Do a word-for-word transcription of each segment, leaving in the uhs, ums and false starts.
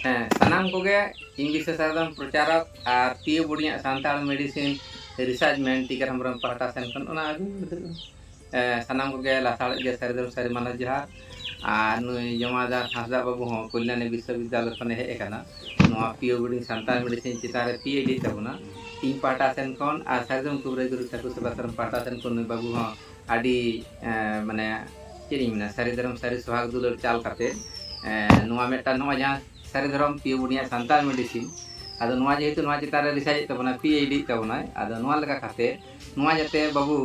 ᱦᱮᱸ, ᱥᱟᱱᱟᱢ ᱠᱚᱜᱮ ᱤᱧ ᱵᱤᱥᱥᱚ ᱥᱟᱨᱡᱚᱢ ᱯᱨᱚᱪᱟᱨᱚᱠ ᱟᱨ ᱯᱤᱭᱳ ᱵᱳᱨᱰᱤᱝ ᱥᱟᱱᱛᱟᱲ ᱢᱮᱰᱤᱥᱤᱱ ᱨᱤᱥᱟᱨᱪ ᱢᱮᱱ ᱴᱤᱠᱟᱹᱨᱟᱢ ᱦᱮᱢᱵᱨᱚᱢ ᱯᱟᱦᱴᱟ ᱥᱮᱱ ᱠᱷᱚᱱ ᱚᱱᱟ ᱟᱹᱜᱩ ᱠᱟᱛᱮ, ᱮ, ᱥᱟᱱᱟᱢ ᱠᱚᱜᱮ ᱞᱟᱥᱟᱲᱦᱮᱫ ᱜᱮ ᱥᱟᱹᱨᱤ ᱫᱷᱚᱨᱚᱢ ᱥᱟᱹᱨᱤ ᱢᱟᱱᱚᱛ ᱡᱚᱦᱟᱨ᱾ ᱟᱨ ᱱᱩᱭ ᱡᱚᱢᱟᱫᱟᱨ ᱦᱟᱸᱥᱫᱟ ᱵᱟᱹᱵᱩ ᱦᱚᱸ ᱠᱚᱞᱭᱟᱱᱤ ᱵᱤᱥᱥᱚᱵᱤᱫᱽᱫᱟᱞᱚᱭ ᱠᱷᱚᱱᱮ ᱦᱮᱡ ᱟᱠᱟᱱᱟ, ᱱᱚᱣᱟ ᱯᱤᱭᱳ ᱵᱳᱨᱰᱤᱝ ᱥᱟᱱᱛᱟᱲ ᱢᱮᱰᱤᱥᱤᱱ ᱪᱮᱛᱟᱱ ᱨᱮ ᱯᱤ ᱮᱭᱤᱪ ᱰᱤ ᱛᱟᱵᱚᱱᱟ᱾ ᱤᱧ ᱯᱟᱦᱴᱟ ᱥᱮᱱ ᱠᱷᱚᱱ ᱟᱨ ᱥᱟᱹᱨᱤ ᱫᱷᱚᱨᱚᱢ ᱠᱩᱵᱨᱟᱹᱭ ᱜᱩᱨᱩ ᱴᱷᱟᱹᱠᱩᱨ ᱥᱮᱵᱟ ᱥᱚᱨᱚᱱ ᱯᱟᱦᱴᱟ ᱥᱮᱱ ᱠᱷᱚᱱ ᱱᱩᱭ ᱵᱟᱹᱵᱩ ᱦᱚᱸ ᱟᱹᱰᱤ, ᱮ, ᱢᱟᱱᱮ, ᱪᱮᱫ ᱤᱧ ᱢᱮᱱᱟ, ᱥᱟᱹᱨᱤ ᱫᱷᱚᱨᱚᱢ ᱥᱟᱹᱨᱤ ᱥᱚᱦᱟᱜᱽ ᱫᱩᱞᱟᱹᱲ ᱪᱟᱞ ᱠᱟᱛᱮ, ᱮ, ᱱᱚᱣᱟ ᱢᱤᱫᱴᱟᱝ, ᱱᱚᱣᱟ ᱡᱟᱦᱟᱸ ᱥᱟᱹᱨᱤ ᱫᱷᱚᱨᱚᱢ ᱯᱤᱭᱳ ᱵᱳᱨᱰᱤᱝ ᱥᱟᱱᱛᱟᱲ ᱢᱮᱰᱤᱥᱤᱱ, ᱟᱫᱚ ᱱᱚᱣᱟ ᱡᱮᱦᱮᱛᱩ ᱱᱚᱣᱟ ᱪᱮᱛᱟᱱ ᱨᱮ ᱨᱤᱥᱟᱨᱪ ᱮᱫ ᱛᱟᱵᱚᱱᱟᱭ, ᱯᱤ ᱮᱭᱤᱪ ᱰᱤ ᱮᱫ ᱛᱟᱵᱚᱱᱟᱭ, ᱟᱫᱚ ᱱᱚᱣᱟ ᱞᱮᱠᱟ ᱠᱟᱛᱮ ᱱᱚᱣᱟ ᱡᱟᱛᱮ ᱵᱟᱹᱵᱩ,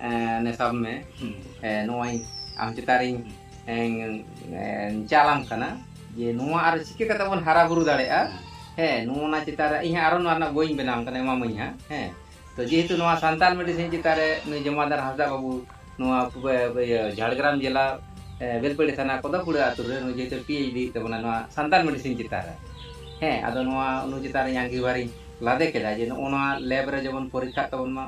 ᱮ, ᱱᱮᱥᱟᱵ ᱢᱮ, ᱦᱩᱸ᱾ ᱮ, ᱱᱚᱜᱼᱚᱭ ᱟᱢ ᱪᱮᱛᱟᱱ ᱨᱤᱧ, ᱮ, ᱮ, ᱪᱟᱞᱟᱢ ᱠᱟᱱᱟ, ᱡᱮ ᱱᱚᱣᱟ ᱟᱨ ᱪᱤᱠᱟᱹ ᱠᱟᱛᱮ ᱵᱚᱱ ᱦᱟᱨᱟ ᱵᱩᱨᱩ ᱫᱟᱲᱮᱭᱟᱜᱼᱟ᱾ ᱦᱩᱸ᱾ ᱦᱮᱸ, ᱱᱚᱜᱼᱚ ᱱᱟ ᱪᱮᱛᱟᱱ ᱨᱮ ᱤᱧ ᱦᱚᱸ ᱟᱨᱚ ᱱᱚᱣᱟ ᱨᱮᱱᱟᱜ ᱵᱳᱭᱤᱧ ᱵᱮᱱᱟᱣ ᱠᱟᱱᱟ, ᱮᱢᱟᱢᱟᱹᱧ ᱦᱟᱸᱜ᱾ ᱦᱮᱸ, ᱛᱚ ᱡᱮᱦᱮᱛᱩ ᱱᱚᱣᱟ ᱥᱟᱱᱛᱟᱲ ᱢᱮᱰᱤᱥᱤᱱ ᱪᱮᱛᱟᱱ ᱨᱮ ᱱᱩᱭ ᱡᱚᱢᱟᱫᱟᱨ ᱦᱟᱸᱥᱫᱟ ᱵᱟᱹᱵᱩ ᱱᱚᱣᱟ ᱯᱩᱵᱮ-, ᱤᱭᱟᱹ, ᱡᱷᱟᱲᱜᱨᱟᱢ ᱡᱮᱞᱟ, ᱮ, ᱵᱮᱞᱯᱟᱹᱲᱤ ᱛᱷᱟᱱᱟ ᱠᱚᱫᱚᱯᱩᱲᱟ ᱟᱹᱛᱩ ᱨᱮ ᱱᱩᱭ ᱡᱮᱦᱮᱛᱩ ᱯᱤ ᱮᱭᱤᱪ ᱰᱤ ᱮᱫ ᱛᱟᱵᱚᱱᱟ ᱱᱚᱣᱟ ᱥᱟᱱᱛᱟᱲ ᱢᱮᱰᱤᱥᱤᱱ ᱪᱮᱛᱟᱱ ᱨᱮ᱾ ᱦᱮᱸ, ᱟᱫᱚ ᱱᱚᱣᱟ ᱩᱱᱩ ᱪᱮᱛᱟᱱ ᱨᱮ ᱤᱧ ᱟᱸᱜᱤᱵᱷᱟᱨᱤᱧ ᱞᱟᱫᱮ ᱠᱮᱫᱟ ᱡᱮ ᱱᱚᱜᱼᱚ ᱱᱚᱣᱟ ᱞᱮᱵ ᱨᱮ ᱡᱮᱢᱚᱱ ᱯᱚᱨᱤᱠᱠᱷᱟᱜ ᱛᱟᱵᱚᱱ ᱢᱟ᱾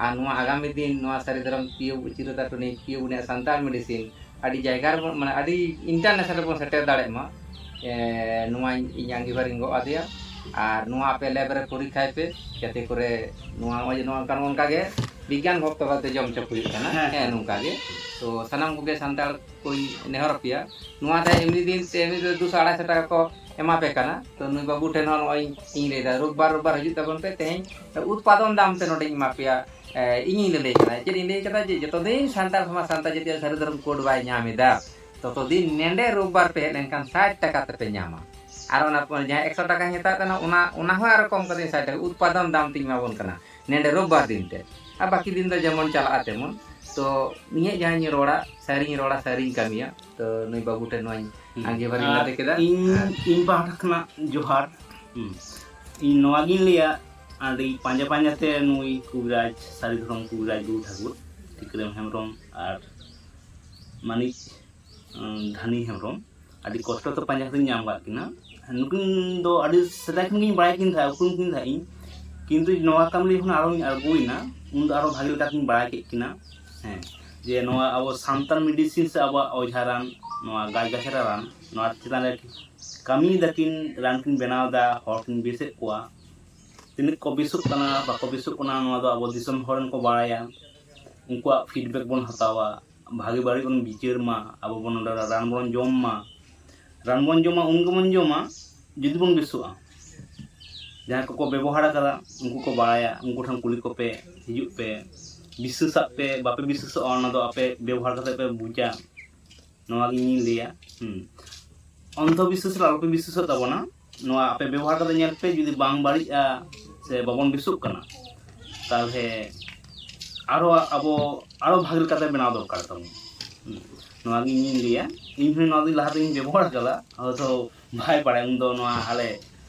ᱟᱨ ᱱᱚᱣᱟ ᱟᱜᱟᱢᱤ ᱫᱤᱱ ᱱᱚᱣᱟ ᱥᱟᱹᱨᱤ ᱫᱷᱚᱨᱚᱢ ᱯᱤᱭᱳ ᱪᱤᱨᱚᱫᱟ ᱴᱚᱱᱤᱠ ᱯᱤᱭᱳ ᱩᱱᱤᱭᱟᱜ ᱥᱟᱱᱛᱟᱲ ᱢᱮᱰᱤᱥᱤᱱ ᱟᱹᱰᱤ ᱡᱟᱭᱜᱟ ᱨᱮᱵᱚᱱ, ᱢᱟᱱᱮ, ᱟᱹᱰᱤ ᱤᱱᱴᱟᱨᱱᱮᱥᱱᱟᱞ ᱨᱮᱵᱚᱱ ᱥᱮᱴᱮᱨ ᱫᱟᱲᱮᱜ ᱢᱟ᱾ ᱮ, ᱱᱚᱣᱟ ᱤᱧ ᱟᱸᱜᱤᱵᱷᱟᱨᱤᱧ ᱜᱚᱜ ᱟᱫᱮᱭᱟ᱾ ᱟᱨ ᱱᱚᱣᱟ ᱟᱯᱮ ᱞᱮᱵ ᱨᱮ ᱯᱚᱨᱤᱠᱠᱷᱟᱭ ᱯᱮ, ᱡᱟᱛᱮ ᱠᱚᱨᱮ ᱱᱚᱣᱟ ᱱᱚᱜᱼᱚᱭ ᱡᱮ ᱱᱚᱣᱟ ᱚᱱᱠᱟ, ᱱᱚᱜᱼᱚ ᱱᱚᱝᱠᱟ ᱜᱮ ᱵᱤᱜᱽᱜᱟᱱ ᱵᱷᱚᱠᱛᱚ ᱵᱷᱟᱵᱛᱮ ᱡᱚᱢ ᱦᱚᱪᱚ ᱠᱚ ᱦᱩᱭᱩᱜ ᱠᱟᱱᱟ᱾ ᱦᱮᱸ, ᱦᱮᱸ, ᱦᱮᱸ᱾ ᱱᱚᱝᱠᱟ ᱜᱮ᱾ ᱛᱚ ᱥᱟᱱᱟᱢ ᱠᱚᱜᱮ ᱥᱟᱱᱛᱟᱲ ᱠᱚᱧ ᱱᱮᱦᱚᱨ ᱟᱯᱮᱭᱟ, ᱱᱚᱣᱟ ᱫᱚ ᱮᱢᱱᱤ ᱫᱤᱱ ᱛᱮ ᱮᱢᱱᱤ ᱫᱚ ᱫᱩᱥᱚ ᱟᱲᱟᱭᱥᱚ ᱴᱟᱠᱟ ᱠᱚ ᱮᱢᱟ ᱯᱮ ᱠᱟᱱᱟ᱾ ᱛᱚ ᱱᱩᱭ ᱵᱟᱹᱵᱩ ᱴᱷᱮᱱ ᱦᱚᱸ ᱱᱚᱜᱼᱚᱭ ᱤᱧ ᱞᱟᱹᱭᱫᱟ, ᱨᱳᱵᱵᱟᱨ, ᱨᱳᱵᱵᱟᱨ ᱦᱤᱡᱩᱜ ᱛᱟᱵᱚᱱ ᱯᱮ, ᱛᱮᱦᱮᱧ ᱩᱛᱯᱟᱫᱚᱱ ᱫᱟᱢ ᱛᱮ ᱱᱚᱰᱮᱧ ᱮᱢᱟ ᱯᱮᱭᱟ᱾ ᱮ, ᱤᱧᱤᱧ ᱞᱟᱹᱞᱟᱹᱭ ᱠᱟᱱᱟ᱾ ᱪᱮᱫ ᱤᱧ ᱞᱟᱹᱭ ᱠᱟᱫᱟ? ᱡᱮ ᱡᱚᱛᱚ ᱫᱤᱱ ᱥᱟᱱᱛᱟᱲ ᱥᱚᱢᱟᱡᱽ, ᱥᱟᱱᱛᱟᱲ ᱡᱟᱹᱛᱤᱭᱟᱹᱨᱤ ᱥᱟᱹᱨᱤ ᱫᱷᱚᱨᱚᱢ ᱠᱳᱰ ᱵᱟᱭ ᱧᱟᱢ ᱮᱫᱟ, ᱛᱚᱛᱚ ᱫᱤᱱ ᱱᱮᱰᱮ ᱨᱳᱵᱵᱟᱨ ᱯᱮ ᱦᱮᱡ ᱞᱮᱱᱠᱷᱟᱱ ᱥᱟᱴ ᱴᱟᱠᱟ ᱛᱮᱯᱮ ᱧᱟᱢᱟ᱾ ᱟᱨ ᱚᱱᱟ ᱯᱚᱨ ᱡᱟᱦᱟᱸ ᱮᱠᱥᱚ ᱴᱟᱠᱟᱧ ᱦᱟᱛᱟᱣ ᱠᱟᱱᱟ, ᱚᱱᱟ, ᱚᱱᱟ ᱦᱚᱸ ᱟᱨᱚ ᱠᱚᱢ ᱠᱟᱛᱮᱧ ᱥᱟᱴ ᱴᱟᱠᱟ, ᱩᱛᱯᱟᱫᱚᱱ ᱫᱟᱢ ᱛᱤᱧ ᱮᱢᱟ ᱵᱚᱱ ᱠᱟᱱᱟ ᱱᱮᱰᱮ ᱨᱳᱵᱵᱟᱨ ᱫᱤᱱ ᱛᱮ᱾ ᱟᱨ ᱵᱟᱹᱠᱤ ᱫᱤᱱ ᱫᱚ ᱡᱮᱢᱚᱱ ᱪᱟᱞᱟᱜᱼᱟ ᱛᱮᱢᱚᱱ᱾ ᱛᱚ ᱤᱧᱟᱹᱜ ᱡᱟᱦᱟᱸᱧ ᱨᱚᱲᱟ, ᱥᱟᱹᱨᱤᱧ ᱨᱚᱲᱟ, ᱥᱟᱹᱨᱤᱧ ᱠᱟᱹᱢᱤᱭᱟ᱾ ᱛᱚ ᱱᱩᱭ ᱵᱟᱹᱵᱩ ᱴᱷᱮᱱ ᱱᱚᱣᱟᱧ ᱦᱩᱸ᱾ ᱟᱸᱜᱤᱵᱷᱟᱨᱤᱧ ᱟᱨ ᱞᱟᱫᱮ ᱠᱮᱫᱟ᱾ ᱤᱧ, ᱟᱨ ᱤᱧ ᱯᱟᱦᱴᱟ ᱠᱷᱚᱱᱟᱜ ᱡᱚᱦᱟᱨ᱾ ᱦᱩᱸ᱾ ᱤᱧ ᱱᱚᱣᱟᱜᱤᱧ ᱞᱟᱹᱭᱟ, ᱟᱹᱰᱤ ᱯᱟᱸᱡᱟ ᱯᱟᱸᱡᱟ ᱛᱮ ᱱᱩᱭ ᱠᱚᱵᱤᱨᱟᱡᱽ, ᱥᱟᱹᱨᱤ ᱫᱷᱚᱨᱚᱢ ᱠᱚᱵᱤᱨᱟᱡᱽ ᱜᱩᱨᱩ ᱴᱷᱟᱹᱠᱩᱨ, ᱛᱤᱠᱨᱟᱢ ᱦᱮᱢᱵᱨᱚᱢ ᱟᱨ ᱢᱟᱹᱱᱤᱡ, ᱩᱸ, ᱫᱷᱟᱱᱤ ᱦᱮᱢᱵᱨᱚᱢ, ᱟᱹᱰᱤ ᱠᱚᱥᱴᱚ ᱛᱮ ᱯᱟᱸᱡᱟ ᱠᱟᱛᱮᱧ ᱧᱟᱢ ᱟᱠᱟᱫ ᱠᱤᱱᱟ᱾ ᱱᱩᱠᱤᱱ ᱫᱚ ᱟᱹᱰᱤ ᱥᱮᱫᱟᱭ ᱠᱷᱚᱱ ᱜᱤᱧ ᱵᱟᱲᱟᱭ ᱠᱤᱱ ᱛᱟᱦᱮᱸᱫ, ᱩᱯᱨᱩᱢ ᱠᱤᱱ ᱛᱟᱦᱮᱸᱫ ᱤᱧ, ᱠᱤᱱᱛᱩ ᱱᱚᱣᱟ ᱠᱟᱹᱢᱤ ᱡᱚᱠᱷᱚᱱ ᱟᱨᱚᱧ ᱟᱬᱜᱚᱭᱮᱱᱟ, ᱩᱱ ᱫᱚ ᱟᱨᱚ ᱵᱷᱟᱜᱮ ᱞᱮᱠᱟ ᱛᱤᱧ ᱵᱟᱲᱟᱭ ᱠᱮᱫ ᱠᱤᱱᱟ᱾ ᱦᱮᱸ, ᱡᱮ ᱱᱚᱣᱟ ᱟᱵᱚ ᱥᱟᱱᱛᱟᱲ ᱢᱮᱰᱤᱥᱤᱱ ᱥᱮ ᱟᱵᱚᱣᱟᱜ ᱚᱡᱷᱟ ᱨᱟᱱ, ᱱᱚᱣᱟ ᱜᱟᱪ ᱜᱟᱪᱷᱨᱟ ᱨᱟᱱ, ᱱᱚᱣᱟ ᱪᱮᱛᱟᱱ ᱨᱮ ᱠᱟᱹᱢᱤᱭ ᱫᱟᱹᱠᱤᱱ, ᱨᱟᱱ ᱠᱤᱱ ᱵᱮᱱᱟᱣ ᱮᱫᱟ, ᱦᱚᱲ ᱠᱤᱱ ᱵᱮᱥᱮᱫ ᱠᱚᱣᱟ᱾ ᱛᱤᱱᱟᱹᱜ ᱠᱚ ᱵᱮᱥᱚᱜ ᱠᱟᱱᱟ, ᱵᱟᱠᱚ ᱵᱮᱥᱚᱜ ᱠᱟᱱᱟ, ᱱᱚᱣᱟ ᱫᱚ ᱟᱵᱚ ᱫᱤᱥᱚᱢ ᱦᱚᱲ ᱨᱮᱱ ᱠᱚ ᱵᱟᱲᱟᱭᱟ᱾ ᱩᱱᱠᱩᱣᱟᱜ ᱯᱷᱤᱰᱵᱮᱠ ᱵᱚᱱ ᱦᱟᱛᱟᱣᱟ, ᱵᱷᱟᱜᱮ ᱵᱟᱹᱲᱤᱡ ᱵᱚᱱ ᱵᱤᱪᱟᱹᱨ ᱢᱟ, ᱟᱵᱚ ᱵᱚᱱ ᱱᱚᱰᱮ ᱨᱟᱱ ᱵᱚᱱ ᱡᱚᱢ ᱢᱟ᱾ ᱨᱟᱱ ᱵᱚᱱ ᱡᱚᱢᱟ, ᱩᱱ ᱜᱮᱵᱚᱱ ᱡᱚᱢᱟ ᱡᱩᱫᱤ ᱵᱚᱱ ᱵᱮᱥᱚᱜᱼᱟ᱾ ᱡᱟᱦᱟᱸᱭ ᱠᱚᱠᱚ ᱵᱮᱵᱚᱦᱟᱨ ᱟᱠᱟᱫᱟ, ᱩᱱᱠᱩ ᱠᱚ ᱵᱟᱲᱟᱭᱟ, ᱩᱱᱠᱩ ᱴᱷᱮᱱ ᱠᱩᱞᱤ ᱠᱚᱯᱮ, ᱦᱤᱡᱩᱜ ᱯᱮ᱾ ᱵᱤᱥᱥᱟᱹᱥᱟᱜ ᱯᱮ, ᱵᱟᱯᱮ ᱵᱤᱥᱥᱟᱹᱥᱚᱜᱼᱟ, ᱚᱱᱟ ᱫᱚ ᱟᱯᱮ ᱵᱮᱵᱚᱦᱟᱨ ᱠᱟᱛᱮ ᱯᱮ ᱵᱩᱡᱟ᱾ ᱱᱚᱣᱟ ᱜᱮ ᱤᱧᱤᱧ ᱞᱟᱹᱭᱟ᱾ ᱦᱩᱸ᱾ ᱚᱱᱫᱷᱚ ᱵᱤᱥᱥᱟᱹᱥ ᱨᱮ ᱟᱞᱚᱯᱮ ᱵᱤᱥᱥᱟᱹᱥᱚᱜ ᱛᱟᱵᱚᱱᱟ᱾ ᱱᱚᱣᱟ ᱟᱯᱮ ᱵᱮᱵᱚᱦᱟᱨ ᱠᱟᱛᱮ ᱧᱮᱞ ᱯᱮ, ᱡᱩᱫᱤ ᱵᱟᱝ ᱵᱟᱹᱲᱤᱡᱼᱟ ᱥᱮ ᱵᱟᱵᱚᱱ ᱵᱮᱥᱚᱜ ᱠᱟᱱᱟ, ᱛᱟᱦᱚᱞᱮ ᱟᱨᱚ ᱟᱵᱚ ᱟᱨᱚ ᱵᱷᱟᱜᱮ ᱞᱮᱠᱟᱛᱮ ᱵᱮᱱᱟᱣ ᱫᱚᱨᱠᱟᱨ ᱛᱟᱵᱚᱱ᱾ ᱦᱩᱸ᱾ ᱱᱚᱣᱟ ᱜᱮ ᱤᱧᱤᱧ ᱞᱟᱹᱭᱟ᱾ ᱤᱧ ᱦᱚᱸ ᱱᱚᱣᱟ ᱫᱚ ᱞᱟᱦᱟ ᱛᱮᱧ ᱵᱮᱵᱚᱦᱟᱨ ᱠᱟᱫᱟ, ᱦᱚᱭᱛᱚ ᱵᱟᱭ ᱵᱟᱲᱟᱭᱟ, ᱩᱱ ᱫᱚ ᱱᱚᱣᱟ ᱟᱞᱮ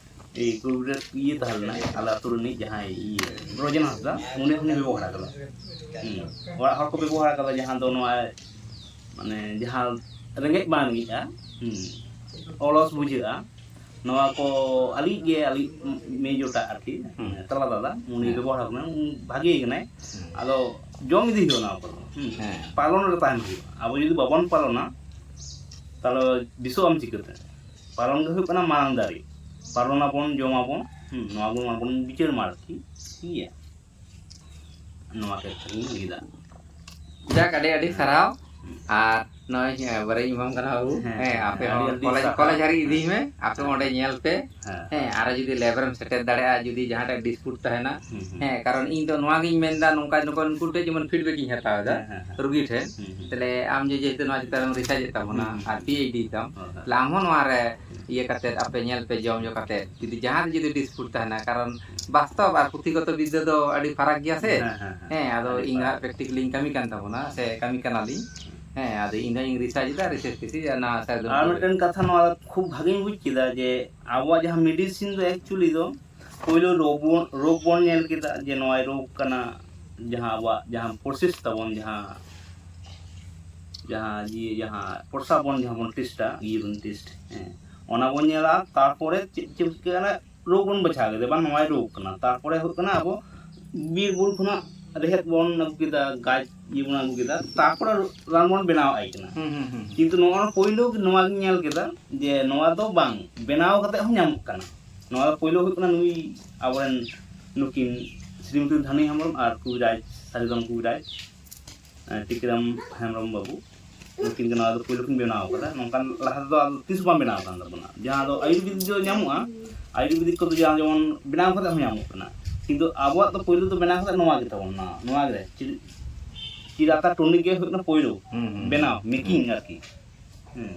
ᱮᱭ ᱠᱚᱵᱤᱨᱟᱡᱽ ᱤᱭᱟᱹ ᱛᱟᱦᱮᱸ ᱞᱮᱱᱟᱭ, ᱟᱞᱮ ᱟᱹᱛᱩ ᱨᱤᱱᱤᱡ ᱡᱟᱦᱟᱸᱭ ᱤᱭᱟᱹ ᱵᱨᱚᱡᱮᱱ ᱦᱟᱸᱥᱫᱟ, ᱩᱱᱤ ᱦᱚᱸ ᱵᱮᱵᱚᱦᱟᱨ ᱟᱠᱟᱫᱟ᱾ ᱦᱩᱸ᱾ ᱚᱲᱟᱜ ᱦᱚᱲ ᱠᱚ ᱵᱮᱵᱚᱦᱟᱨ ᱟᱠᱟᱫᱟ, ᱡᱟᱦᱟᱸ ᱫᱚ ᱱᱚᱣᱟ ᱢᱟᱱᱮ ᱡᱟᱦᱟᱸ ᱨᱮᱸᱜᱮᱡ ᱵᱟᱝ ᱨᱮᱸᱜᱮᱡᱼᱟ, ᱦᱩᱸ, ᱚᱞᱚᱥ ᱵᱩᱡᱷᱟᱹᱜᱼᱟ, ᱱᱚᱣᱟ ᱠᱚ ᱟᱹᱞᱤᱡ ᱜᱮ, ᱟᱹᱞᱤᱡ ᱢᱮᱡᱳᱴᱟᱜ ᱟᱨᱠᱤ, ᱦᱩᱸ᱾ ᱛᱟᱞᱟ ᱫᱟᱫᱟ, ᱩᱱᱤ ᱦᱮᱸ᱾ ᱵᱮᱵᱚᱦᱟᱨ ᱟᱠᱟᱫᱟ, ᱩᱱᱤ ᱵᱷᱟᱜᱮ ᱠᱟᱱᱟᱭ᱾ ᱦᱩᱸ᱾ ᱟᱫᱚ ᱡᱚᱢ ᱤᱫᱤ ᱦᱩᱭᱩᱜᱼᱟ ᱱᱚᱣᱟ ᱠᱚᱫᱚ, ᱦᱩᱸ᱾ ᱦᱮᱸ᱾ ᱯᱟᱞᱚᱱ ᱨᱮ ᱛᱟᱦᱮᱱ ᱦᱩᱭᱩᱜᱼᱟ᱾ ᱟᱵᱚ ᱡᱩᱫᱤ ᱵᱟᱵᱚᱱ ᱯᱟᱞᱚᱱᱟ, ᱛᱟᱦᱚᱞᱮ ᱵᱮᱥᱚᱜ ᱟᱢ ᱪᱤᱠᱟᱹᱛᱮ? ᱯᱟᱞᱚᱱ ᱜᱮ ᱦᱩᱭᱩᱜ ᱠᱟᱱᱟ ᱢᱟᱲᱟᱝ ᱫᱟᱨᱮ᱾ ᱯᱟᱞᱚᱱ ᱟᱵᱚᱱ, ᱡᱚᱢ ᱟᱵᱚᱱ, ᱦᱩᱸ, ᱱᱚᱣᱟ ᱵᱚᱱ, ᱱᱚᱣᱟ ᱵᱚᱱ ᱵᱤᱪᱟᱹᱨ ᱢᱟ ᱟᱨᱠᱤ, ᱴᱷᱤᱠ ᱜᱮᱭᱟ? ᱱᱚᱣᱟ ᱠᱷᱮᱛᱨᱮ ᱤᱧ ᱞᱟᱹᱭ ᱫᱟ᱾ ᱡᱟᱠ, ᱟᱹᱰᱤ ᱟᱹᱰᱤ ᱥᱟᱨᱦᱟᱣ᱾ ᱦᱩᱸ᱾ ᱟᱨ ᱱᱚᱜᱼᱚᱭ, ᱦᱮᱸ, ᱵᱟᱨᱮᱧ ᱮᱢᱟᱢ ᱠᱟᱱᱟ ᱵᱟᱹᱵᱩ᱾ ᱦᱮᱸ, ᱦᱮᱸ, ᱟᱯᱮ ᱟᱹᱰᱤ ᱦᱚᱸ ᱟᱹᱰᱤ ᱠᱚᱞᱮᱡᱽ, ᱥᱟᱨᱦᱟᱣ᱾ ᱠᱚᱞᱮᱡᱽ ᱦᱟᱹᱨᱤᱡ ᱤᱫᱤᱭ ᱢᱮ, ᱟᱯᱮ ᱦᱮᱸ᱾ ᱚᱸᱰᱮ ᱧᱮᱞ ᱯᱮ᱾ ᱦᱮᱸ᱾ ᱦᱮᱸ, ᱟᱨᱚ ᱡᱩᱫᱤ ᱞᱮᱵ ᱨᱮᱢ ᱥᱮᱴᱮᱨ ᱫᱟᱲᱮᱭᱟᱜᱼᱟ, ᱡᱩᱫᱤ ᱡᱟᱦᱟᱸᱴᱟᱜ ᱰᱤᱥᱯᱩᱴ ᱛᱟᱦᱮᱱᱟ᱾ ᱦᱩᱸ, ᱦᱩᱸ᱾ ᱦᱮᱸ, ᱠᱟᱨᱚᱱ ᱤᱧ ᱫᱚ ᱱᱚᱣᱟ ᱜᱤᱧ ᱢᱮᱱᱫᱟ, ᱱᱚᱝᱠᱟ ᱱᱩᱠᱩ, ᱱᱩᱠᱩ ᱴᱷᱮᱡ ᱡᱮᱢᱚᱱ ᱯᱷᱤᱰᱵᱮᱠ ᱤᱧ ᱦᱟᱛᱟᱣ ᱮᱫᱟ ᱦᱮᱸ, ᱦᱮᱸ, ᱦᱮᱸ᱾ ᱨᱩᱜᱤ ᱴᱷᱮᱱ᱾ ᱦᱩᱸ, ᱦᱩᱸ᱾ ᱛᱟᱦᱞᱮ ᱟᱢ ᱡᱮ, ᱡᱮᱦᱮᱛᱩ ᱱᱚᱣᱟ ᱪᱮᱛᱟᱱ ᱨᱮᱢ ᱨᱤᱥᱟᱨᱪ ᱮᱫ ᱛᱟᱵᱚᱱᱟ ᱦᱩᱸ, ᱦᱩᱸ, ᱟᱨ ᱦᱩᱸ᱾ ᱯᱤ ᱮᱭᱤᱪ ᱰᱤ ᱛᱟᱢ, ᱦᱳᱭ, ᱦᱳᱭ᱾ ᱛᱟᱦᱞᱮ ᱟᱢ ᱦᱚᱸ ᱱᱚᱣᱟ ᱨᱮ ᱤᱭᱟᱹ ᱠᱟᱛᱮ, ᱟᱯᱮ ᱧᱮᱞ ᱯᱮ, ᱡᱚᱢ ᱧᱩ ᱠᱟᱛᱮ, ᱡᱩᱫᱤ ᱡᱟᱦᱟᱸ ᱨᱮ ᱡᱩᱫᱤ ᱰᱤᱥᱯᱩᱴ ᱛᱟᱦᱮᱱᱟ, ᱠᱟᱨᱚᱱ ᱦᱩᱸ᱾ ᱵᱟᱥᱛᱚᱵ ᱟᱨ ᱯᱩᱛᱷᱤᱜᱚᱛᱚ ᱵᱤᱫᱽᱫᱟᱹ ᱫᱚ ᱟᱹᱰᱤ ᱯᱷᱟᱨᱟᱠ ᱜᱮᱭᱟ ᱥᱮ? ᱦᱮᱸ, ᱦᱮᱸ, ᱦᱮᱸ᱾ ᱦᱮᱸ, ᱟᱫᱚ ᱟᱹᱰᱤ ᱤᱧ ᱫᱚ ᱯᱷᱟᱨᱟᱠ᱾ ᱦᱟᱸᱜ ᱯᱨᱮᱠᱴᱤᱠᱟᱞᱤᱧ ᱠᱟᱹᱢᱤ ᱠᱟᱱ ᱛᱟᱵᱚᱱᱟ, ᱥᱮ ᱠᱟᱹᱢᱤ ᱠᱟᱱᱟᱞᱤᱧ᱾ ᱦᱮᱸ, ᱟᱫᱚ ᱤᱧ ᱫᱚᱧ ᱨᱤᱥᱟᱨᱪ ᱮᱫᱟ, ᱨᱤᱥᱟᱨᱪ ᱠᱟᱛᱮ ᱚᱱᱟ ᱥᱟᱨᱡᱚᱢ ᱟᱨ ᱠᱚᱞᱮᱡᱽ᱾ ᱢᱤᱫᱴᱮᱱ ᱠᱟᱛᱷᱟ ᱱᱚᱣᱟ ᱠᱷᱩᱵ ᱵᱷᱟᱜᱮᱧ ᱵᱩᱡᱽ ᱠᱮᱫᱟ ᱡᱮ ᱟᱵᱚᱣᱟᱜ ᱡᱟᱦᱟᱸ ᱢᱮᱰᱤᱥᱤᱱ ᱫᱚ actually ᱫᱚ ᱯᱳᱭᱞᱳ ᱨᱳᱜᱽ ᱵᱚᱱ, ᱨᱳᱜᱽ ᱵᱚᱱ ᱧᱮᱞ ᱠᱮᱫᱟ ᱡᱮ ᱱᱚᱣᱟ ᱨᱳᱜᱽ ᱠᱟᱱᱟ, ᱡᱟᱦᱟᱸ ᱟᱵᱚᱣᱟᱜ ᱡᱟᱦᱟᱸ ᱯᱨᱚᱥᱮᱥ ᱛᱟᱵᱚᱱ, ᱡᱟᱦᱟᱸ, ᱡᱟᱦᱟᱸ ᱤᱭᱟᱹ, ᱡᱟᱦᱟᱸ ᱯᱨᱚᱥᱟᱵ ᱵᱚᱱ, ᱡᱟᱦᱟᱸ ᱵᱚᱱ ᱴᱮᱥᱴᱟ, ᱤᱭᱩᱨᱤᱱ ᱴᱮᱥᱴ, ᱦᱮᱸ, ᱚᱱᱟ ᱵᱚᱱ ᱧᱮᱞᱟ, ᱛᱟᱨᱯᱚᱨᱮ ᱪᱮᱫ ᱪᱮᱫ ᱪᱤᱠᱟᱹᱜ ᱠᱟᱱᱟ, ᱨᱳᱜᱽ ᱵᱚᱱ ᱵᱟᱪᱷᱟᱣ ᱠᱮᱫᱟ, ᱵᱟᱝ ᱱᱚᱣᱟᱭ ᱨᱳᱜᱽ ᱠᱟᱱᱟ, ᱛᱟᱨᱯᱚᱨᱮ ᱦᱩᱭᱩᱜ ᱠᱟᱱᱟ ᱟᱵᱚ ᱵᱤᱨ ᱵᱩᱨᱩ ᱠᱷᱚᱱᱟᱜ ᱨᱮᱦᱮᱫ ᱵᱚᱱ ᱟᱹᱜᱩ ᱠᱮᱫᱟ, ᱜᱟᱪᱷ ᱤᱭᱟᱹ ᱵᱚᱱ ᱟᱹᱜᱩ ᱠᱮᱫᱟ, ᱛᱟᱨᱯᱚᱨᱮ ᱨᱟᱱ ᱵᱚᱱ ᱵᱮᱱᱟᱣ ᱟᱭ ᱠᱟᱱᱟ᱾ ᱦᱩᱸ ᱦᱩᱸ ᱦᱩᱸ ᱠᱤᱱᱛᱩ ᱱᱚᱣᱟ ᱯᱳᱭᱞᱳ ᱱᱚᱣᱟ ᱜᱤᱧ ᱧᱮᱞ ᱠᱮᱫᱟ ᱡᱮ ᱱᱚᱣᱟ ᱫᱚ ᱵᱟᱝ, ᱵᱮᱱᱟᱣ ᱠᱟᱛᱮ ᱦᱚᱸ ᱧᱟᱢᱚᱜ ᱠᱟᱱᱟ᱾ ᱱᱚᱣᱟ ᱫᱚ ᱯᱳᱭᱞᱳ ᱦᱩᱭᱩᱜ ᱠᱟᱱᱟ ᱱᱩᱭ ᱟᱵᱚᱨᱮᱱ ᱱᱩᱠᱤᱱ ᱥᱨᱤᱢᱚᱛᱤ ᱫᱷᱟᱱᱤ ᱦᱮᱢᱵᱨᱚᱢ ᱟᱨ ᱠᱚᱵᱤᱨᱟᱡᱽ, ᱥᱟᱹᱨᱤᱫᱷᱚᱱ ᱠᱚᱵᱤᱨᱟᱡᱽ, ᱮᱸ, ᱴᱤᱠᱟᱹᱨᱟᱢ ᱦᱮᱢᱵᱨᱚᱢ ᱵᱟᱹᱵᱩ, ᱱᱩᱠᱤᱱ ᱜᱮ ᱱᱚᱣᱟ ᱫᱚ ᱯᱳᱭᱞᱳ ᱠᱤᱱ ᱵᱮᱱᱟᱣ ᱠᱟᱫᱟ᱾ ᱱᱚᱝᱠᱟᱱ ᱞᱟᱦᱟ ᱛᱮᱫᱚ ᱟᱨ ᱛᱤᱥ ᱵᱟᱝ ᱵᱮᱱᱟᱣ ᱠᱟᱱ ᱛᱟᱵᱚᱱᱟ᱾ ᱡᱟᱦᱟᱸ ᱫᱚ ᱟᱭᱩᱨᱵᱮᱫᱤᱠ ᱫᱚ ᱧᱟᱢᱚᱜᱼᱟ, ᱟᱭᱩᱨᱵᱮᱫᱤᱠ ᱠᱚᱫᱚ ᱡᱟᱦᱟᱸ ᱡᱮᱢᱚᱱ ᱵᱮᱱᱟᱣ ᱠᱟᱛᱮ ᱦᱚᱸ ᱧᱟᱢᱚᱜ ᱠᱟᱱᱟ, ᱠᱤᱱᱛᱩ ᱟᱵᱚᱣᱟᱜ ᱫᱚ ᱯᱳᱭᱞᱳ ᱫᱚ ᱵᱮᱱᱟᱣ ᱠᱟᱛᱮ ᱱᱚᱣᱟ ᱜᱮ ᱛᱟᱵᱚᱱ, ᱱᱚᱣᱟ, ᱱᱚᱣᱟ ᱜᱮ ᱪᱤ-, ᱪᱤᱨᱟᱛᱟ ᱴᱚᱱᱤᱠ ᱜᱮ ᱦᱩᱭᱩᱜ ᱠᱟᱱᱟ ᱯᱳᱭᱞᱳ ᱦᱩᱸ, ᱦᱩᱸ, ᱵᱮᱱᱟᱣ, ᱦᱩᱸ᱾ ᱢᱮᱠᱤᱝ ᱟᱨᱠᱤ᱾ ᱦᱮᱸ᱾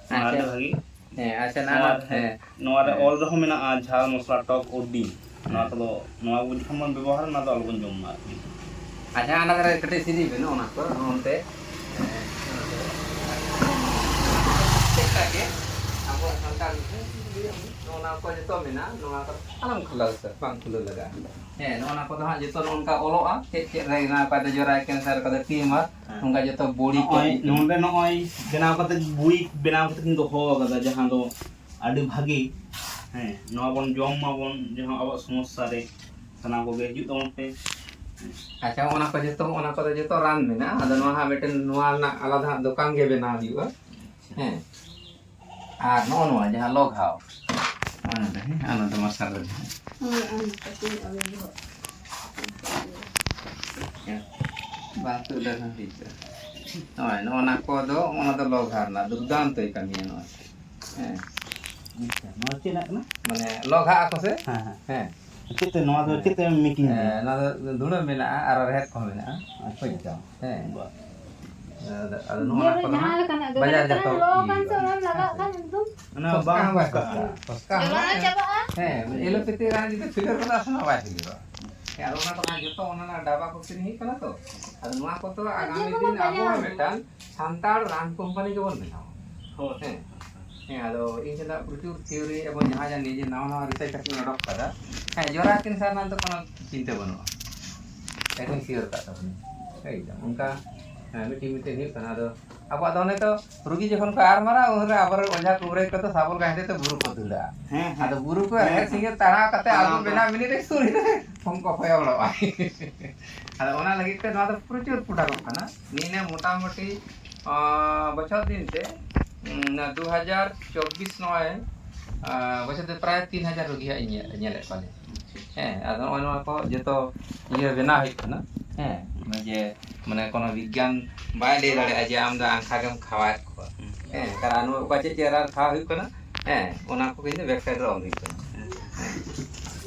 ᱱᱚᱣᱟ ᱟᱪᱪᱷᱟ᱾ ᱟᱹᱰᱤ ᱵᱷᱟᱜᱤ᱾ ᱦᱮᱸ, ᱟᱪᱪᱷᱟ, ᱱᱟ, ᱱᱚᱣᱟ ᱱᱟ, ᱦᱮᱸ, ᱱᱚᱣᱟ ᱨᱮ ᱦᱮᱸ᱾ ᱚᱞ ᱨᱮᱦᱚᱸ ᱢᱮᱱᱟᱜᱼᱟ ᱡᱷᱟᱞ ᱢᱚᱥᱞᱟ, ᱴᱚᱠ, ᱳᱰᱤ, ᱱᱚᱣᱟ ᱦᱮᱸ᱾ ᱠᱚᱫᱚ, ᱱᱚᱣᱟ ᱠᱚ ᱡᱚᱠᱷᱚᱱ ᱵᱚᱱ ᱵᱮᱵᱚᱦᱟᱨᱟ, ᱱᱚᱣᱟ ᱫᱚ ᱟᱞᱚᱵᱚᱱ ᱡᱚᱢ ᱢᱟ ᱟᱨᱠᱤ᱾ ᱟᱪᱪᱷᱟ, ᱚᱱᱟ ᱫᱷᱟᱨᱮ ᱠᱟᱹᱴᱤᱡ ᱥᱤᱨᱤᱡ ᱵᱮᱱ, ᱚᱱᱟ ᱠᱚ ᱚᱱᱛᱮ᱾ ᱪᱮᱫ ᱞᱮᱠᱟ ᱜᱮ ᱟᱵᱚᱣᱟᱜ ᱥᱟᱱᱛᱟᱲ ᱱᱚᱜᱼᱚ ᱱᱚᱣᱟ ᱠᱚ ᱡᱚᱛᱚ ᱢᱮᱱᱟᱜᱼᱟ, ᱱᱚᱣᱟ ᱠᱚ ᱟᱞᱚᱢ ᱠᱷᱩᱞᱟᱹᱣ ᱩᱛᱟᱹᱨ, ᱵᱟᱝ ᱠᱷᱩᱞᱟᱹᱣ ᱞᱟᱜᱟᱜᱼᱟ᱾ ᱦᱮᱸ, ᱱᱚᱜᱼᱚ ᱱᱚᱣᱟ ᱠᱚᱫᱚ ᱦᱟᱸᱜ ᱡᱚᱛᱚ ᱱᱚᱝᱠᱟ ᱚᱞᱚᱜᱼᱟ, ᱪᱮᱫ ᱪᱮᱫ ᱨᱮ ᱱᱚᱣᱟ ᱠᱚᱫᱚ ᱡᱚᱨᱟ ᱠᱮᱱᱥᱟᱨ, ᱚᱠᱟ ᱫᱚ ᱴᱤᱭᱩᱢᱟᱨ, ᱦᱮᱸ᱾ ᱱᱚᱝᱠᱟ ᱡᱚᱛᱚ ᱵᱚᱰᱤ ᱠᱚ ᱱᱚᱜᱼᱚᱭ ᱪᱮᱫ ᱠᱚ᱾ ᱱᱚᱰᱮ ᱱᱚᱜᱼᱚᱭ ᱵᱮᱱᱟᱣ ᱠᱟᱛᱮ, ᱵᱩᱭ ᱵᱮᱱᱟᱣ ᱠᱟᱛᱮ ᱠᱤᱱ ᱫᱚᱦᱚ ᱟᱠᱟᱫᱟ, ᱡᱟᱦᱟᱸ ᱫᱚ ᱟᱹᱰᱤ ᱵᱷᱟᱹᱜᱤ᱾ ᱦᱮᱸ, ᱱᱚᱣᱟ ᱵᱚᱱ ᱡᱚᱢ ᱢᱟᱵᱚᱱ, ᱡᱟᱦᱟᱸ ᱟᱵᱚᱣᱟᱜ ᱥᱚᱢᱚᱥᱥᱟ ᱨᱮ ᱥᱟᱱᱟᱢ ᱠᱚᱜᱮ ᱦᱤᱡᱩᱜ ᱛᱟᱵᱚᱱ ᱯᱮ᱾ ᱟᱪᱪᱷᱟ, ᱚᱱᱟ ᱠᱚ ᱡᱚᱛᱚ, ᱚᱱᱟ ᱠᱚᱫᱚ ᱡᱚᱛᱚ ᱨᱟᱱ ᱢᱮᱱᱟᱜᱼᱟ᱾ ᱟᱫᱚ ᱱᱚᱣᱟ ᱦᱟᱸᱜ ᱢᱤᱫᱴᱮᱱ ᱱᱚᱣᱟ ᱨᱮᱱᱟᱜ ᱟᱞᱟᱫᱟ ᱦᱟᱸᱜ ᱫᱚᱠᱟᱱ ᱜᱮ ᱵᱮᱱᱟᱣ ᱦᱩᱭᱩᱜᱼᱟ᱾ ᱦᱮᱸ, ᱟᱨ ᱱᱚᱜᱼᱚ ᱱᱚᱣᱟ ᱡᱟᱦᱟᱸ ᱞᱚ ᱜᱷᱟᱣ, ᱚᱱᱟ ᱫᱚ, ᱦᱮᱸ, ᱚᱱᱟ ᱫᱚ ᱢᱟᱨᱥᱟᱞ ᱨᱮ ᱡᱟᱦᱟᱸ᱾ ᱦᱳᱭ, ᱟᱨ ᱠᱟᱹᱴᱤᱡ ᱟᱞᱮ ᱫᱚ ᱵᱟᱝ ᱛᱩᱫ ᱞᱮᱠᱷᱟᱱ ᱦᱩᱭᱩᱜᱼᱟ᱾ ᱱᱚᱜᱼᱚᱭ ᱱᱚᱜᱼᱚ ᱱᱟ ᱠᱚᱫᱚ, ᱚᱱᱟ ᱫᱚ ᱞᱚ ᱜᱷᱟᱣ ᱨᱮᱱᱟᱜ ᱫᱩᱨᱫᱟᱱᱛᱚᱭ ᱠᱟᱹᱢᱤᱭᱟ ᱱᱚᱜᱼᱚᱭ᱾ ᱦᱮᱸ, ᱟᱪᱪᱷᱟ, ᱱᱚᱣᱟ ᱪᱮᱫ ᱨᱮᱱᱟᱜ ᱠᱟᱱᱟ? ᱢᱟᱱᱮ ᱞᱚ ᱜᱷᱟᱜ ᱟᱠᱚ ᱥᱮ? ᱦᱮᱸ, ᱦᱮᱸ᱾ ᱦᱮᱸ᱾ ᱪᱮᱫ ᱛᱮ ᱱᱚᱣᱟ ᱫᱚ, ᱪᱮᱫ ᱛᱮ ᱢᱮᱠᱤᱝ ᱫᱟ? ᱦᱮᱸ, ᱚᱱᱟ ᱫᱚ ᱫᱷᱩᱲᱟᱹ ᱢᱮᱱᱟᱜᱼᱟ ᱟᱨ ᱨᱮᱦᱮᱫ ᱠᱚᱦᱚᱸ ᱢᱮᱱᱟᱜᱼᱟ᱾ ᱟᱪᱪᱷᱟ᱾ ᱦᱮᱸ᱾ ᱵᱟ᱾ ᱟᱫᱚ, ᱟᱫᱚ ᱱᱚᱜᱼᱚ ᱱᱟ ᱠᱚᱫᱚ ᱡᱟᱦᱟᱸ ᱦᱟᱸᱜ ᱞᱮᱠᱟᱱᱟᱜ ᱜᱮ ᱵᱟᱡᱟᱨ ᱢᱟᱱᱮ ᱡᱟᱛᱚ ᱞᱚ ᱠᱟᱱ ᱤᱭᱟᱹ ᱥᱮ ᱚᱱᱟᱢ ᱞᱟᱜᱟᱣ ᱦᱩᱭᱩᱜᱼᱟ᱾ ᱠᱷᱟᱱ ᱮᱠᱫᱚᱢ ᱚᱱᱟ ᱵᱟᱝ ᱯᱷᱚᱥᱠᱟᱜᱼᱟ᱾ ᱦᱮᱸ, ᱮᱞᱳᱯᱮᱛᱷᱤ ᱨᱟᱱ ᱡᱩᱫᱤ ᱯᱷᱤᱞᱟᱨ ᱠᱚᱫᱚ ᱟᱥᱮ ᱱᱟᱯᱟᱭ ᱯᱷᱤᱞᱟᱨᱚᱜᱼᱟ᱾ ᱦᱮᱸ, ᱟᱫᱚ ᱚᱱᱟ ᱫᱚ ᱦᱟᱸᱜ ᱡᱚᱛᱚ ᱚᱱᱟ ᱨᱮᱱᱟᱜ ᱰᱟᱵᱟ ᱠᱚ ᱠᱤᱨᱤᱧ ᱦᱩᱭᱩᱜ ᱠᱟᱱᱟ ᱛᱚ᱾ ᱟᱫᱚ ᱱᱚᱣᱟ ᱠᱚᱫᱚ ᱟᱜᱟᱢᱤ ᱡᱚᱛᱚ ᱫᱤᱱ ᱵᱟᱡᱟᱨ ᱟᱵᱚ ᱨᱮ᱾ ᱢᱤᱫᱴᱟᱝ ᱥᱟᱱᱛᱟᱲ ᱨᱟᱱ ᱠᱳᱢᱯᱟᱱᱤ ᱜᱮᱵᱚᱱ ᱵᱮᱱᱟᱣᱟ᱾ ᱦᱳᱭ᱾ ᱦᱮᱸ, ᱦᱮᱸ, ᱟᱫᱚ ᱤᱧ ᱴᱷᱮᱱ ᱫᱚ ᱯᱨᱚᱪᱩᱨ ᱛᱷᱤᱭᱳᱨᱤ ᱮᱵᱚᱝ ᱡᱟᱦᱟᱸ ᱡᱟᱦᱟᱸ ᱱᱤᱡᱮ ᱱᱟᱣᱟ ᱱᱟᱣᱟ ᱨᱤᱥᱟᱨᱪ ᱠᱟᱛᱮᱧ ᱚᱰᱚᱠ ᱠᱟᱫᱟ᱾ ᱦᱮᱸ, ᱡᱚᱨᱟ ᱠᱮᱱᱥᱟᱨ ᱨᱮᱱᱟᱜ ᱫᱚ ᱠᱳᱱᱳ ᱪᱤᱱᱛᱟᱹ ᱵᱟᱹᱱᱩᱜᱼᱟ᱾ ᱮᱠᱫᱚᱢ ᱥᱤᱭᱳᱨ ᱠᱟᱜ ᱛᱟᱵᱚᱱᱟ᱾ ᱮᱠᱫᱚᱢ ᱚᱱᱠᱟ, ᱦᱮᱸ, ᱢᱤᱫᱴᱤᱡ ᱢᱤᱫᱴᱤᱡ ᱦᱩᱭᱩᱜ ᱠᱟᱱᱟ᱾ ᱟᱫᱚ ᱟᱵᱚᱣᱟᱜ ᱫᱚ ᱚᱱᱮ ᱛᱚ ᱨᱩᱜᱤ ᱡᱚᱠᱷᱚᱱ ᱠᱚ ᱟᱨᱢᱟᱨᱟ, ᱩᱱᱨᱮ ᱟᱵᱚᱨᱮᱱ ᱚᱡᱷᱟ ᱠᱩᱵᱨᱟᱹᱭ ᱠᱚᱫᱚ ᱥᱟᱵᱚᱞ ᱜᱟᱹᱦᱤᱨ ᱛᱮ ᱵᱩᱨᱩ ᱠᱚ ᱫᱟᱹᱲᱟ᱾ ᱦᱮᱸ, ᱦᱮᱸ᱾ ᱟᱫᱚ ᱵᱩᱨᱩ ᱠᱚ ᱦᱮᱸ, ᱮᱦᱮᱲ ᱦᱮᱸ᱾ ᱥᱤᱸᱜᱟᱹᱲ ᱛᱟᱲᱟᱣ ᱠᱟᱛᱮ ᱟᱫᱚ ᱟᱵᱚ ᱵᱮᱱᱟᱣ ᱢᱤᱱᱤᱴ ᱨᱮ ᱥᱩᱨ ᱨᱮ ᱯᱷᱳᱱ ᱠᱚ ᱠᱚᱭᱚᱜ ᱵᱟᱲᱟᱣᱟᱜᱼᱟ᱾ ᱟᱫᱚ ᱚᱱᱟ ᱞᱟᱹᱜᱤᱫ ᱛᱮ ᱱᱚᱣᱟ ᱫᱚ ᱯᱨᱚᱪᱩᱨ ᱯᱨᱚᱰᱟᱠᱴᱚᱜ ᱠᱟᱱᱟ᱾ ᱱᱤᱭᱟᱹ ᱢᱚᱴᱟᱢᱩᱴᱤ, ᱟᱸ, ᱵᱚᱪᱷᱚᱨ ᱫᱤᱱ ᱛᱮ, ᱩᱸ, ᱫᱩ ᱦᱟᱡᱟᱨ ᱪᱚᱵᱵᱤᱥ ᱱᱚᱜᱼᱚᱭ, ᱟᱸ, ᱵᱚᱪᱷᱚᱨ ᱫᱤᱱ ᱯᱨᱟᱭ ᱛᱤᱱ ᱦᱟᱡᱟᱨ ᱨᱩᱜᱤ ᱦᱟᱸᱜ ᱤᱧ ᱧᱮᱞ, ᱧᱮᱞᱮᱫ ᱠᱚᱣᱟ ᱞᱤᱧ᱾ ᱦᱮᱸ, ᱟᱫᱚ ᱱᱚᱜᱼᱚᱭ ᱱᱚᱣᱟ ᱠᱚ ᱡᱚᱛᱚ ᱤᱭᱟᱹ ᱵᱮᱱᱟᱣ ᱦᱩᱭᱩᱜ ᱠᱟᱱᱟ᱾ ᱦᱮᱸ, ᱚᱱᱟ ᱡᱮ ᱢᱟᱱᱮ ᱠᱳᱱᱳ ᱵᱤᱜᱽᱜᱟᱱ ᱵᱟᱭ ᱞᱟᱹᱭ ᱫᱟᱲᱮᱭᱟᱜᱼᱟ ᱡᱮ ᱟᱢ ᱫᱚ ᱟᱝᱠᱷᱟ ᱜᱮᱢ ᱠᱷᱟᱣᱟᱣᱮᱫ ᱠᱚᱣᱟ᱾ ᱦᱮᱸ, ᱠᱟᱨᱚᱱ ᱚᱠᱟ ᱪᱮᱫ ᱪᱮᱫ ᱨᱟᱱ ᱠᱷᱟᱣᱟ ᱦᱩᱭᱩᱜ ᱠᱟᱱᱟ, ᱦᱮᱸ, ᱚᱱᱟ ᱠᱚᱜᱮ ᱤᱧ ᱫᱚ ᱵᱮᱵᱽᱥᱟᱭᱤᱴ ᱨᱮ ᱚᱞ ᱦᱩᱭᱩᱜ ᱠᱟᱱᱟ᱾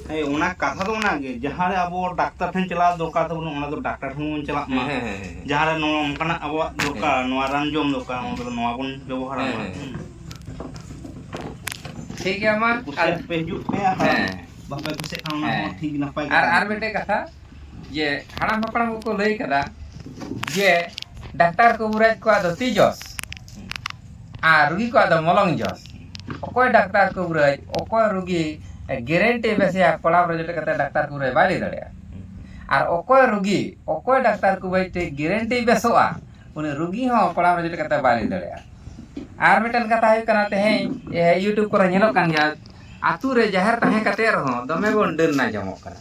ᱦᱮᱸ, ᱚᱱᱟ ᱠᱟᱛᱷᱟ ᱫᱚ ᱚᱱᱟᱜᱮ, ᱡᱟᱦᱟᱸ ᱨᱮ ᱟᱵᱚ ᱰᱟᱠᱛᱟᱨ ᱴᱷᱮᱱ ᱪᱟᱞᱟᱣ ᱫᱚᱨᱠᱟᱨ ᱛᱟᱵᱚᱱ, ᱚᱱᱟ ᱫᱚ ᱰᱟᱠᱛᱟᱨ ᱴᱷᱮᱱ ᱵᱚᱱ ᱪᱟᱞᱟᱜ ᱢᱟ᱾ ᱦᱮᱸ, ᱦᱮᱸ, ᱦᱮᱸ, ᱦᱮᱸ᱾ ᱡᱟᱦᱟᱸ ᱨᱮ ᱱᱚᱣᱟ ᱚᱱᱠᱟᱱᱟᱜ ᱟᱵᱚᱣᱟᱜ ᱫᱚᱨᱠᱟᱨ, ᱦᱮᱸ᱾ ᱱᱚᱣᱟ ᱨᱟᱱ ᱡᱚᱢ ᱫᱚᱨᱠᱟᱨ, ᱦᱮᱸ, ᱚᱱᱟ ᱫᱚ ᱦᱮᱸ, ᱱᱚᱣᱟ ᱦᱮᱸ᱾ ᱵᱚᱱ ᱵᱮᱵᱚᱦᱟᱨᱟ ᱢᱟ᱾ ᱦᱮᱸ᱾ ᱦᱩᱸ᱾ ᱴᱷᱤᱠ ᱜᱮᱭᱟ, ᱢᱟ᱾ ᱠᱩᱥᱤᱭᱟᱜ ᱟᱨ ᱯᱮ ᱦᱤᱡᱩᱜ ᱯᱮ, ᱟᱨ ᱦᱮᱸ᱾ ᱵᱟᱯᱮ ᱠᱩᱥᱤᱭᱟᱜ ᱠᱷᱟᱱ ᱚᱱᱟ ᱦᱚᱸ ᱦᱮᱸ᱾ ᱴᱷᱤᱠ ᱱᱟᱯᱟᱭ ᱜᱮ ᱟᱨ, ᱠᱟᱱᱟ᱾ ᱟᱨ ᱢᱤᱫᱴᱮᱡ ᱠᱟᱛᱷᱟ, ᱡᱮ ᱦᱟᱲᱟᱢ ᱦᱟᱯᱲᱟᱢ ᱠᱚᱠᱚ ᱞᱟᱹᱭ ᱠᱟᱫᱟ ᱡᱮ ᱰᱟᱠᱛᱟᱨ ᱠᱚᱵᱤᱨᱟᱡᱽ ᱠᱚᱣᱟᱜ ᱫᱚ ᱛᱤ ᱡᱚᱥ ᱟᱨ ᱨᱩᱜᱤ ᱠᱚᱣᱟᱜ ᱫᱚ ᱢᱚᱞᱚᱝ ᱡᱚᱥ᱾ ᱚᱠᱚᱭ ᱰᱟᱠᱛᱟᱨ ᱠᱚᱵᱤᱨᱟᱡᱽ, ᱚᱠᱚᱭ ᱨᱩᱜᱤ ᱜᱮᱨᱮᱱᱴᱤ ᱵᱮᱥᱮᱭᱟ, ᱠᱚᱲᱟᱢ ᱨᱮ ᱡᱚᱴᱮᱫ ᱠᱟᱛᱮ ᱰᱟᱠᱛᱟᱨ ᱠᱚᱵᱤᱨᱟᱡᱽ ᱵᱟᱭ ᱞᱟᱹᱭ ᱫᱟᱲᱮᱭᱟᱜᱼᱟ᱾ ᱟᱨ ᱚᱠᱚᱭ ᱨᱩᱜᱤ, ᱚᱠᱚᱭ ᱰᱟᱠᱛᱟᱨ ᱠᱚᱵᱤᱨᱟᱡᱽ ᱴᱷᱮᱡ ᱜᱮᱨᱮᱱᱴᱤ ᱵᱮᱥᱚᱜᱼᱟ, ᱩᱱᱤ ᱨᱩᱜᱤ ᱦᱚᱸ ᱠᱚᱲᱟᱢ ᱨᱮ ᱡᱚᱴᱮᱫ ᱠᱟᱛᱮ ᱵᱟᱭ ᱞᱟᱹᱭ ᱫᱟᱲᱮᱭᱟᱜᱼᱟ᱾ ᱟᱨ ᱢᱤᱫᱴᱮᱱ ᱠᱟᱛᱷᱟ ᱦᱩᱭᱩᱜ ᱠᱟᱱᱟ, ᱛᱮᱦᱮᱧ, ᱮ, YouTube ᱠᱚᱨᱮ ᱧᱮᱞᱚᱜ ᱠᱟᱱ ᱜᱮᱭᱟ, ᱟᱛᱳ ᱨᱮ ᱡᱟᱦᱮᱨ ᱛᱟᱦᱮᱸ ᱠᱟᱛᱮ ᱨᱮᱦᱚᱸ ᱫᱚᱢᱮ ᱵᱚᱱ ᱰᱟᱹᱱ ᱟᱸᱡᱚᱢᱚᱜ ᱠᱟᱱᱟ᱾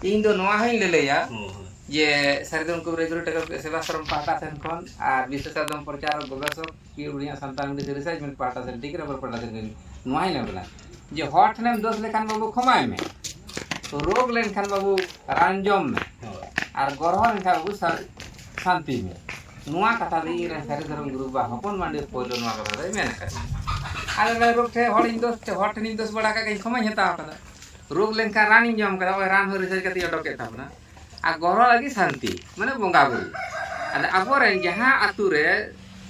ᱤᱧ ᱫᱚ ᱱᱚᱣᱟ ᱦᱚᱸᱧ ᱞᱟᱹᱞᱟᱹᱭᱟ ᱦᱳᱭ, ᱦᱳᱭ᱾ ᱡᱮ ᱥᱟᱹᱨᱤ ᱫᱷᱚᱨᱚᱢ ᱠᱚᱵᱤᱨᱟᱡᱽ ᱜᱩᱨᱩ ᱴᱷᱟᱹᱠᱩᱨ ᱥᱮᱵᱟᱥᱨᱚᱢ ᱯᱟᱦᱴᱟ ᱥᱮᱱ ᱠᱷᱚᱱ ᱟᱨ ᱵᱤᱥᱥᱚ ᱥᱟᱨᱡᱚᱢ ᱯᱨᱚᱪᱟᱨᱚᱠ ᱜᱚᱵᱮᱥᱚᱠ ᱯᱤᱭᱳ ᱵᱩᱲᱦᱤᱭᱟᱜ ᱥᱟᱱᱛᱟᱲ ᱢᱤᱰᱤᱭᱟ ᱨᱤᱥᱟᱨᱪ ᱢᱮᱱ ᱯᱟᱦᱴᱟ ᱥᱮᱱ, ᱴᱤᱠᱨᱟᱹᱵᱟᱹᱨ ᱯᱟᱦᱴᱟ ᱥᱮᱱ ᱠᱷᱚᱱ ᱱᱚᱣᱟ ᱦᱚᱸᱧ ᱞᱟᱹᱭ ᱠᱟᱱᱟ ᱡᱮ ᱦᱚᱲ ᱴᱷᱮᱱᱮᱢ ᱫᱳᱥ ᱞᱮᱠᱷᱟᱱ ᱵᱟᱹᱵᱩ ᱠᱷᱚᱢᱟᱭ ᱢᱮ, ᱨᱳᱜᱽ ᱞᱮᱱᱠᱷᱟᱱ ᱵᱟᱹᱵᱩ ᱨᱟᱱ ᱡᱚᱢ ᱢᱮ, ᱦᱳᱭ᱾ ᱟᱨ ᱜᱚᱨᱦᱚ ᱞᱮᱱᱠᱷᱟᱱ ᱵᱟᱹᱵᱩ ᱥᱟ-, ᱥᱟᱱᱛᱤ ᱢᱮ᱾ ᱱᱚᱣᱟ ᱠᱟᱛᱷᱟ ᱫᱚ ᱤᱧ ᱨᱮᱱ ᱥᱟᱹᱨᱤ ᱫᱷᱚᱨᱚᱢ ᱜᱩᱨᱩ ᱵᱟ ᱦᱚᱯᱚᱱ ᱢᱟᱱᱰᱤ ᱯᱳᱭᱞᱳ ᱱᱚᱣᱟ ᱠᱟᱛᱷᱟ ᱫᱚᱭ ᱢᱮᱱ ᱟᱠᱟᱫᱟ᱾ ᱟᱞᱮ ᱨᱮᱱ ᱨᱳᱜᱽ ᱴᱷᱮᱱ ᱦᱚᱲᱤᱧ ᱫᱳᱥ, ᱦᱚᱲ ᱴᱷᱮᱱᱤᱧ ᱫᱳᱥ ᱵᱟᱲᱟ ᱠᱟᱜ ᱜᱮ, ᱤᱧ ᱠᱷᱚᱢᱟᱧ ᱦᱟᱛᱟᱣ ᱟᱠᱟᱫᱟ᱾ ᱨᱳᱜᱽ ᱞᱮᱱᱠᱷᱟᱱ ᱨᱟᱱᱤᱧ ᱡᱚᱢ ᱠᱟᱫᱟ, ᱱᱚᱜᱼᱚᱭ ᱨᱟᱱ ᱦᱚᱸ ᱨᱤᱥᱟᱨᱪ ᱠᱟᱛᱮ ᱚᱰᱚᱠᱮᱫ ᱛᱟᱵᱚᱱᱟ᱾ ᱟᱨ ᱜᱚᱨᱦᱚ ᱞᱟᱹᱜᱤᱫ ᱥᱟᱱᱛᱤ, ᱢᱟᱱᱮ ᱵᱚᱸᱜᱟ ᱵᱩᱨᱩ᱾ ᱟᱫᱚ ᱟᱵᱚᱨᱮᱱ ᱡᱟᱦᱟᱸ ᱟᱛᱳ ᱨᱮ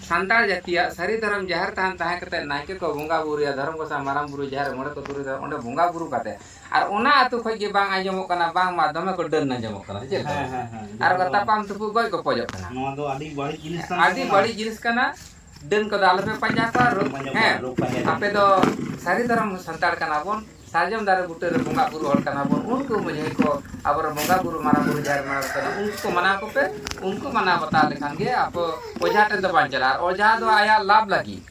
ᱥᱟᱱᱛᱟᱲ ᱡᱟᱹᱛᱤᱭᱟᱜ ᱥᱟᱹᱨᱤ ᱫᱷᱚᱨᱚᱢ ᱡᱟᱦᱮᱨ ᱛᱷᱟᱱ ᱛᱟᱦᱮᱸ ᱠᱟᱛᱮ ᱱᱟᱭᱠᱮ ᱠᱚ ᱵᱚᱸᱜᱟ ᱵᱩᱨᱩᱭᱟ, ᱫᱷᱚᱨᱚᱢ ᱜᱚᱸᱥᱟᱭ, ᱢᱟᱨᱟᱝ ᱵᱩᱨᱩ, ᱡᱟᱦᱮᱨ ᱢᱚᱬᱮ ᱠᱚ ᱛᱩᱨᱩᱭ ᱫᱷᱚᱨᱚᱢ, ᱚᱸᱰᱮ ᱵᱚᱸᱜᱟ ᱵᱩᱨᱩ ᱠᱟᱛᱮ, ᱟᱨ ᱚᱱᱟ ᱟᱛᱳ ᱠᱷᱚᱡ ᱜᱮ ᱵᱟᱝ ᱟᱸᱡᱚᱢᱚᱜ ᱠᱟᱱᱟ ᱵᱟᱝᱢᱟ ᱫᱚᱢᱮ ᱠᱚ ᱰᱟᱹᱱ ᱟᱸᱡᱚᱢᱚᱜ ᱠᱟᱱᱟ, ᱥᱮ ᱪᱮᱫ ᱞᱮᱠᱟ? ᱦᱮᱸ, ᱦᱮᱸ, ᱦᱮᱸ᱾ ᱟᱨ ᱡᱟᱦᱟᱸ ᱫᱚ ᱛᱟᱯᱟᱢ ᱛᱩᱯᱩ, ᱜᱚᱡ ᱜᱚᱯᱚᱡᱚᱜ ᱠᱟᱱᱟ᱾ ᱱᱚᱣᱟ ᱫᱚ ᱟᱹᱰᱤ ᱵᱟᱹᱲᱤᱡ ᱡᱤᱱᱤᱥ ᱠᱟᱱ ᱟᱹᱰᱤ ᱛᱟᱵᱚᱱᱟ᱾ ᱵᱟᱹᱲᱤᱡ ᱡᱤᱱᱤᱥ ᱠᱟᱱᱟ᱾ ᱰᱟᱹᱱ ᱠᱚᱫᱚ ᱟᱞᱚᱯᱮ ᱯᱟᱸᱡᱟ ᱠᱚᱣᱟ, ᱨᱳᱜᱽ, ᱯᱟᱸᱡᱟ ᱠᱚᱣᱟ, ᱦᱮᱸ, ᱨᱳᱜᱽ ᱯᱟᱸᱡᱟ ᱟᱯᱮ ᱠᱚᱣᱟ᱾ ᱫᱚ ᱥᱟᱹᱨᱤ ᱫᱷᱚᱨᱚᱢ ᱥᱟᱱᱛᱟᱲ ᱠᱟᱱᱟ ᱵᱚᱱ, ᱥᱟᱨᱡᱚᱢ ᱫᱟᱨᱮ ᱵᱩᱴᱟᱹ ᱨᱮ ᱵᱚᱸᱜᱟ ᱵᱩᱨᱩ ᱦᱚᱲ ᱠᱟᱱᱟ ᱵᱚᱱ, ᱩᱱᱠᱩ ᱢᱟᱹᱡᱷᱤ ᱠᱚ, ᱟᱵᱚᱨᱮᱱ ᱵᱚᱸᱜᱟ ᱵᱩᱨᱩ ᱢᱟᱨᱟᱝ ᱵᱩᱨᱩ ᱡᱟᱦᱮᱨ ᱢᱟᱨᱟᱝ ᱠᱟᱱᱟ, ᱩᱱᱠᱩ ᱠᱚ ᱢᱟᱱᱟᱣ ᱠᱚᱯᱮ, ᱩᱱᱠᱩ ᱢᱟᱱᱟᱣ ᱵᱟᱛᱟᱣ ᱞᱮᱠᱷᱟᱱ ᱜᱮ ᱟᱵᱚ ᱚᱡᱷᱟ ᱴᱷᱮᱱ ᱫᱚ ᱵᱟᱝ ᱪᱟᱞᱟᱜᱼᱟ᱾ ᱟᱨ ᱚᱡᱷᱟ ᱫᱚ ᱟᱭᱟᱜ ᱞᱟᱵᱷ ᱞᱟᱹᱜᱤᱫ,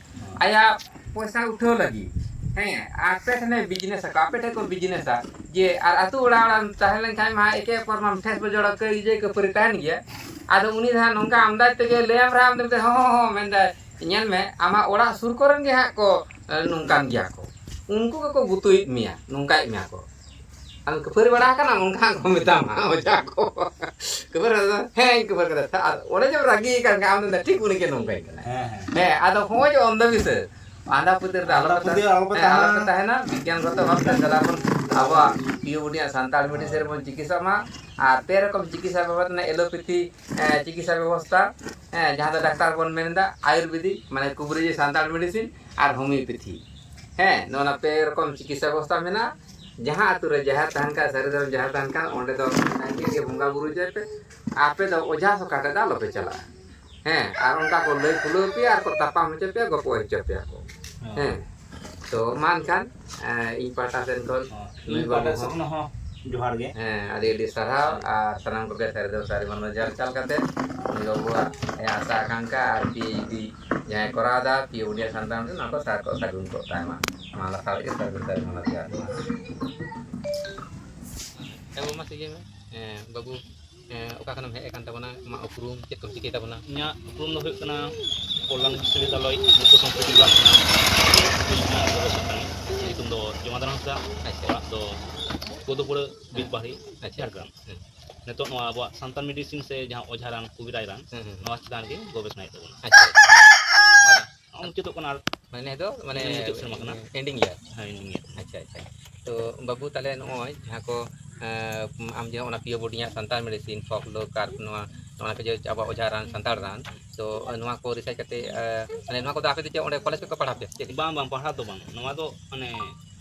ᱟᱭᱟᱜ ᱯᱚᱭᱥᱟ ᱩᱴᱷᱟᱹᱣ ᱞᱟᱹᱜᱤᱫ, ᱦᱮᱸ, ᱟᱯᱮ ᱴᱷᱮᱱᱮ ᱵᱤᱡᱽᱱᱮᱥ ᱟᱠᱚ, ᱟᱯᱮ ᱴᱷᱮᱱ ᱠᱚ ᱵᱤᱡᱽᱱᱮᱥᱟ᱾ ᱡᱮ ᱟᱨ ᱟᱹᱛᱩ ᱚᱲᱟᱜ ᱚᱲᱟᱜ ᱮᱢ ᱛᱟᱦᱮᱸ ᱞᱮᱱᱠᱷᱟᱱ ᱢᱟ ᱮᱠᱮ ᱚᱯᱚᱨ ᱢᱟᱢ ᱴᱷᱮᱥ ᱵᱚᱡᱚᱲ ᱠᱟᱹᱭᱡᱟᱹ ᱠᱟᱹᱯᱟᱹᱨᱤ ᱛᱟᱦᱮᱱ ᱜᱮᱭᱟ᱾ ᱟᱫᱚ ᱩᱱᱤ ᱫᱚ ᱦᱟᱸᱜ ᱱᱚᱝᱠᱟ ᱟᱢᱫᱟᱡᱽ ᱛᱮᱜᱮ ᱞᱟᱹᱭᱟᱢ ᱨᱮᱦᱚᱸ ᱟᱢ ᱫᱚ ᱢᱮᱱᱫᱟ, ᱦᱚᱸ ᱦᱚᱸ ᱦᱚᱸ ᱢᱮᱱᱫᱟᱭ, ᱧᱮᱞ ᱢᱮ, ᱟᱢᱟᱜ ᱚᱲᱟᱜ ᱥᱩᱨ ᱠᱚᱨᱮᱱ ᱜᱮ ᱦᱟᱸᱜ ᱠᱚ, ᱮ, ᱱᱚᱝᱠᱟᱱ ᱜᱮᱭᱟ ᱠᱚ, ᱩᱱᱠᱩ ᱜᱮᱠᱚ ᱜᱩᱛᱩᱭᱮᱫ ᱢᱮᱭᱟ, ᱱᱚᱝᱠᱟᱭᱮᱫ ᱢᱮᱭᱟ ᱠᱚ᱾ ᱟᱫᱚ ᱠᱷᱟᱹᱯᱟᱹᱨᱤ ᱵᱟᱲᱟ ᱟᱠᱟᱱᱟ, ᱚᱱᱠᱟ ᱠᱚ ᱢᱮᱛᱟᱢᱟ ᱚᱡᱷᱟ ᱠᱚ᱾ ᱠᱷᱟᱹᱯᱟᱹᱨᱤ ᱵᱟᱲᱟ ᱫᱚ, ᱦᱮᱸ, ᱤᱧ ᱠᱷᱟᱹᱯᱟᱹᱨᱤ ᱠᱟᱫᱟ᱾ ᱟᱨ ᱚᱱᱮ ᱡᱮᱢ ᱨᱟᱹᱜᱤ ᱟᱠᱟᱱ ᱠᱷᱟᱱ, ᱟᱢ ᱫᱚ ᱴᱷᱤᱠ ᱩᱱᱤ ᱜᱮ ᱱᱚᱝᱠᱟᱭ ᱠᱟᱱᱟ᱾ ᱦᱮᱸ, ᱦᱮᱸ᱾ ᱦᱮᱸ, ᱟᱫᱚ ᱦᱚᱸᱜᱼᱚᱭ ᱡᱮ ᱚᱱᱫᱷᱚ ᱵᱤᱥᱣᱟᱥ, ᱟᱸᱫᱷᱟ ᱯᱟᱹᱛᱭᱟᱹᱣ ᱨᱮᱫᱚ ᱟᱞᱚ ᱟᱸᱫᱷᱟ ᱯᱮ ᱛᱟᱦᱮᱱᱟ᱾ ᱯᱟᱹᱛᱭᱟᱹᱣ ᱟᱞᱚ ᱯᱮ ᱦᱮᱸ, ᱟᱞᱚ ᱛᱟᱦᱮᱱᱟ᱾ ᱯᱮ ᱛᱟᱦᱮᱱᱟ᱾ ᱵᱤᱜᱽᱜᱟᱱ ᱜᱚᱛᱚ ᱵᱷᱟᱵᱽ ᱛᱮ ᱫᱮᱞᱟ ᱵᱚᱱ ᱟᱵᱚᱣᱟᱜ ᱯᱤᱭᱳ ᱵᱩᱰᱤᱭᱟᱜ ᱥᱟᱱᱛᱟᱲ ᱢᱮᱰᱤᱥᱤᱱ ᱨᱮᱵᱚᱱ ᱪᱤᱠᱤᱛᱥᱟ ᱢᱟ᱾ ᱟᱨ ᱯᱮ ᱨᱚᱠᱚᱢ ᱪᱤᱠᱤᱛᱥᱟ ᱵᱮᱵᱚᱥᱛᱷᱟ ᱢᱮᱱᱟᱜᱼᱟ, ᱮᱞᱳᱯᱮᱛᱷᱤ, ᱮ, ᱪᱤᱠᱤᱛᱥᱟ ᱵᱮᱵᱚᱥᱛᱷᱟ, ᱦᱮᱸ, ᱡᱟᱦᱟᱸ ᱫᱚ ᱰᱟᱠᱛᱟᱨ ᱵᱚᱱ ᱢᱮᱱ ᱮᱫᱟ ᱟᱭᱩᱨᱵᱮᱫᱤᱠ, ᱢᱟᱱᱮ ᱠᱩᱵᱨᱤᱡᱤ ᱥᱟᱱᱛᱟᱲ ᱢᱮᱰᱤᱥᱤᱱ, ᱟᱨ ᱦᱳᱢᱤᱭᱳᱯᱮᱛᱷᱤ᱾ ᱦᱮᱸ, ᱱᱚᱜᱼᱚ ᱱᱟ ᱯᱮ ᱨᱚᱠᱚᱢ ᱪᱤᱠᱤᱛᱥᱟ ᱵᱮᱵᱚᱥᱛᱷᱟ ᱢᱮᱱᱟᱜᱼᱟ᱾ ᱡᱟᱦᱟᱸ ᱟᱹᱛᱩ ᱨᱮ ᱡᱟᱦᱮᱨ ᱛᱟᱦᱮᱱ ᱠᱷᱟᱱ, ᱥᱟᱹᱨᱤ ᱫᱷᱚᱨᱚᱢ ᱡᱟᱦᱮᱨ ᱛᱟᱦᱮᱱ ᱠᱷᱟᱱ, ᱚᱸᱰᱮ ᱫᱚ ᱱᱟᱭᱠᱮ ᱜᱮ ᱵᱚᱸᱜᱟ ᱵᱩᱨᱩᱭ ᱛᱟᱭ ᱯᱮ᱾ ᱟᱯᱮ ᱫᱚ ᱚᱡᱷᱟ ᱥᱚᱠᱷᱟ ᱴᱷᱮᱱ ᱫᱚ ᱟᱞᱚᱯᱮ ᱪᱟᱞᱟᱜᱼᱟ᱾ ᱦᱮᱸ, ᱟᱨ ᱚᱱᱠᱟ ᱠᱚ ᱞᱟᱹᱭ ᱯᱷᱩᱞᱟᱹᱣ ᱯᱮᱭᱟ ᱟᱨ ᱠᱚ ᱛᱟᱯᱟᱢ ᱦᱚᱪᱚ ᱯᱮᱭᱟ, ᱜᱚᱯᱚᱡ ᱦᱚᱪᱚ ᱯᱮᱭᱟ ᱠᱚ᱾ ᱦᱮᱸ᱾ ᱦᱮᱸ, ᱛᱚ ᱢᱟ ᱮᱱᱠᱷᱟᱱ, ᱮᱸ, ᱤᱧ ᱯᱟᱦᱴᱟ ᱥᱮᱱ ᱠᱷᱚᱱ ᱦᱚᱸ, ᱱᱩᱭ ᱤᱧ ᱯᱟᱦᱴᱟ ᱵᱟᱹᱵᱩ ᱥᱮᱫ ᱦᱚᱸ ᱠᱷᱚᱱ ᱦᱚᱸ ᱡᱚᱦᱟᱨ ᱜᱮ᱾ ᱦᱮᱸ, ᱟᱹᱰᱤ ᱟᱹᱰᱤ ᱥᱟᱨᱦᱟᱣ᱾ ᱟᱨ ᱥᱟᱱᱟᱢ ᱠᱚᱜᱮ ᱥᱟᱹᱨᱤ ᱫᱚ ᱥᱟᱹᱨᱤ ᱢᱟᱱᱣᱟ ᱡᱟᱦᱟᱸ ᱞᱮᱠᱟ ᱠᱟᱛᱮ ᱱᱩᱭ ᱵᱟᱹᱵᱩᱣᱟᱜ, ᱮᱸ, ᱟᱥᱟ ᱟᱠᱟᱝᱠᱷᱟ ᱟᱨ ᱯᱤ ᱮᱭᱤᱪ ᱰᱤ ᱡᱟᱦᱟᱸᱭ ᱠᱚᱨᱟᱣ ᱮᱫᱟ, ᱯᱤ ᱮᱭᱤᱪ ᱰᱤ ᱥᱟᱱᱛᱟᱲ ᱢᱮᱱᱛᱮ ᱱᱚᱣᱟ ᱠᱚ ᱥᱟᱨ ᱠᱚ ᱥᱟᱹᱜᱩᱱ ᱠᱚᱜ ᱛᱟᱭ ᱢᱟ᱾ ᱢᱟ ᱞᱟᱛᱟᱨ ᱨᱮᱜᱮ ᱥᱟᱹᱜᱩᱱ ᱥᱟᱹᱜᱩᱱ ᱞᱟᱛᱟᱨ ᱢᱟ᱾ ᱦᱮᱸ, ᱵᱟᱹᱵᱩ ᱢᱟ ᱥᱮ ᱤᱭᱟᱹ ᱢᱮ᱾ ᱦᱮᱸ, ᱵᱟᱹᱵᱩ, ᱦᱮᱸ, ᱚᱠᱟ ᱠᱷᱚᱱᱮᱢ ᱦᱮᱡ ᱟᱠᱟᱱ ᱛᱟᱵᱚᱱᱟ? ᱟᱢᱟᱜ ᱩᱯᱨᱩᱢ, ᱪᱮᱫ ᱠᱚᱢ ᱪᱤᱠᱟᱹᱭ ᱛᱟᱵᱚᱱᱟ? ᱤᱧᱟᱹᱜ ᱩᱯᱨᱩᱢ ᱫᱚ ᱦᱩᱭᱩᱜ ᱠᱟᱱᱟ ᱠᱚᱞᱞᱟᱱ ᱠᱤᱥᱠᱩ ᱵᱤᱫᱽᱫᱟᱞᱚᱭ ᱢᱩᱠᱛᱚ ᱥᱚᱢᱯᱨᱤᱛᱤ ᱵᱤᱵᱷᱟᱜᱽ ᱠᱷᱚᱱᱟᱜ ᱜᱚᱵᱮᱥᱚᱠ ᱠᱟᱹᱱᱟᱹᱧ᱾ ᱧᱩᱛᱩᱢ ᱫᱚ ᱡᱚᱢᱟᱫᱟᱨ ᱦᱟᱸᱥᱫᱟ, ᱟᱪᱪᱷᱟ᱾ ᱚᱲᱟᱜ ᱫᱚ ᱠᱳᱫᱩᱯᱟᱲᱟᱹ, ᱦᱮᱸ᱾ ᱵᱤᱞᱯᱟᱦᱟᱲᱤ, ᱟᱪᱪᱷᱟ᱾ ᱡᱷᱟᱲᱜᱨᱟᱢ᱾ ᱦᱮᱸ᱾ ᱱᱤᱛᱚᱜ ᱱᱚᱣᱟ ᱟᱵᱚᱣᱟᱜ ᱥᱟᱱᱛᱟᱲ ᱢᱮᱰᱤᱥᱤᱱ ᱥᱮ ᱡᱟᱦᱟᱸ ᱚᱡᱷᱟ ᱨᱟᱱ, ᱠᱩᱵᱤᱨᱟᱡᱽ ᱨᱟᱱ, ᱦᱮᱸ, ᱦᱮᱸ, ᱦᱮᱸ᱾ ᱱᱚᱣᱟ ᱪᱮᱛᱟᱱ ᱨᱮᱜᱮ ᱜᱚᱵᱮᱥᱚᱱᱟᱭᱮᱫ ᱛᱟᱵᱚᱱᱟ᱾ ᱟᱪᱪᱷᱟ, ᱟᱪᱪᱷᱟ᱾ ᱱᱚᱣᱟ ᱢᱩᱪᱟᱹᱫᱚᱜ ᱠᱟᱱᱟ ᱟᱨ ᱢᱟᱱᱮ ᱱᱮᱥ ᱫᱚ ᱢᱟᱱᱮ ᱢᱩᱪᱟᱹᱫ ᱥᱮᱨᱢᱟ ᱠᱟᱱᱟ᱾ Ending year? ᱦᱮᱸ, ending year᱾ ᱟᱪᱪᱷᱟ, ᱟᱪᱪᱷᱟ᱾ ᱛᱚ ᱵᱟᱹᱵᱩ, ᱛᱟᱦᱞᱮ ᱱᱚᱜᱼᱚᱭ ᱡᱟᱦᱟᱸ ᱠᱚ, ᱮᱸ, ᱟᱢ ᱡᱮ ᱚᱱᱟ ᱯᱤᱭᱳ ᱵᱳᱨᱰ ᱨᱮᱱᱟᱜ ᱥᱟᱱᱛᱟᱲ ᱢᱮᱰᱤᱥᱤᱱ, ᱯᱷᱚᱠ ᱞᱳᱠ ᱟᱨ ᱱᱚᱣᱟ, ᱱᱚᱣᱟ ᱠᱚ ᱡᱮ ᱟᱵᱚᱣᱟᱜ ᱚᱡᱷᱟ ᱨᱟᱱ, ᱥᱟᱱᱛᱟᱲ ᱨᱟᱱ, ᱛᱚ ᱱᱚᱣᱟ ᱠᱚ ᱨᱤᱥᱟᱨᱪ ᱠᱟᱛᱮ, ᱮ, ᱢᱟᱱᱮ ᱱᱚᱣᱟ ᱠᱚᱫᱚ ᱟᱯᱮ ᱫᱚ ᱪᱮᱫ ᱚᱸᱰᱮ ᱠᱚᱞᱮᱡᱽ ᱠᱷᱚᱱ ᱠᱚ ᱯᱟᱲᱦᱟᱣ ᱯᱮᱭᱟ ᱥᱮ ᱪᱮᱫ? ᱵᱟᱝ, ᱵᱟᱝ, ᱯᱟᱲᱦᱟᱣ ᱫᱚ ᱵᱟᱝ᱾ ᱱᱚᱣᱟ ᱫᱚ ᱢᱟᱱᱮ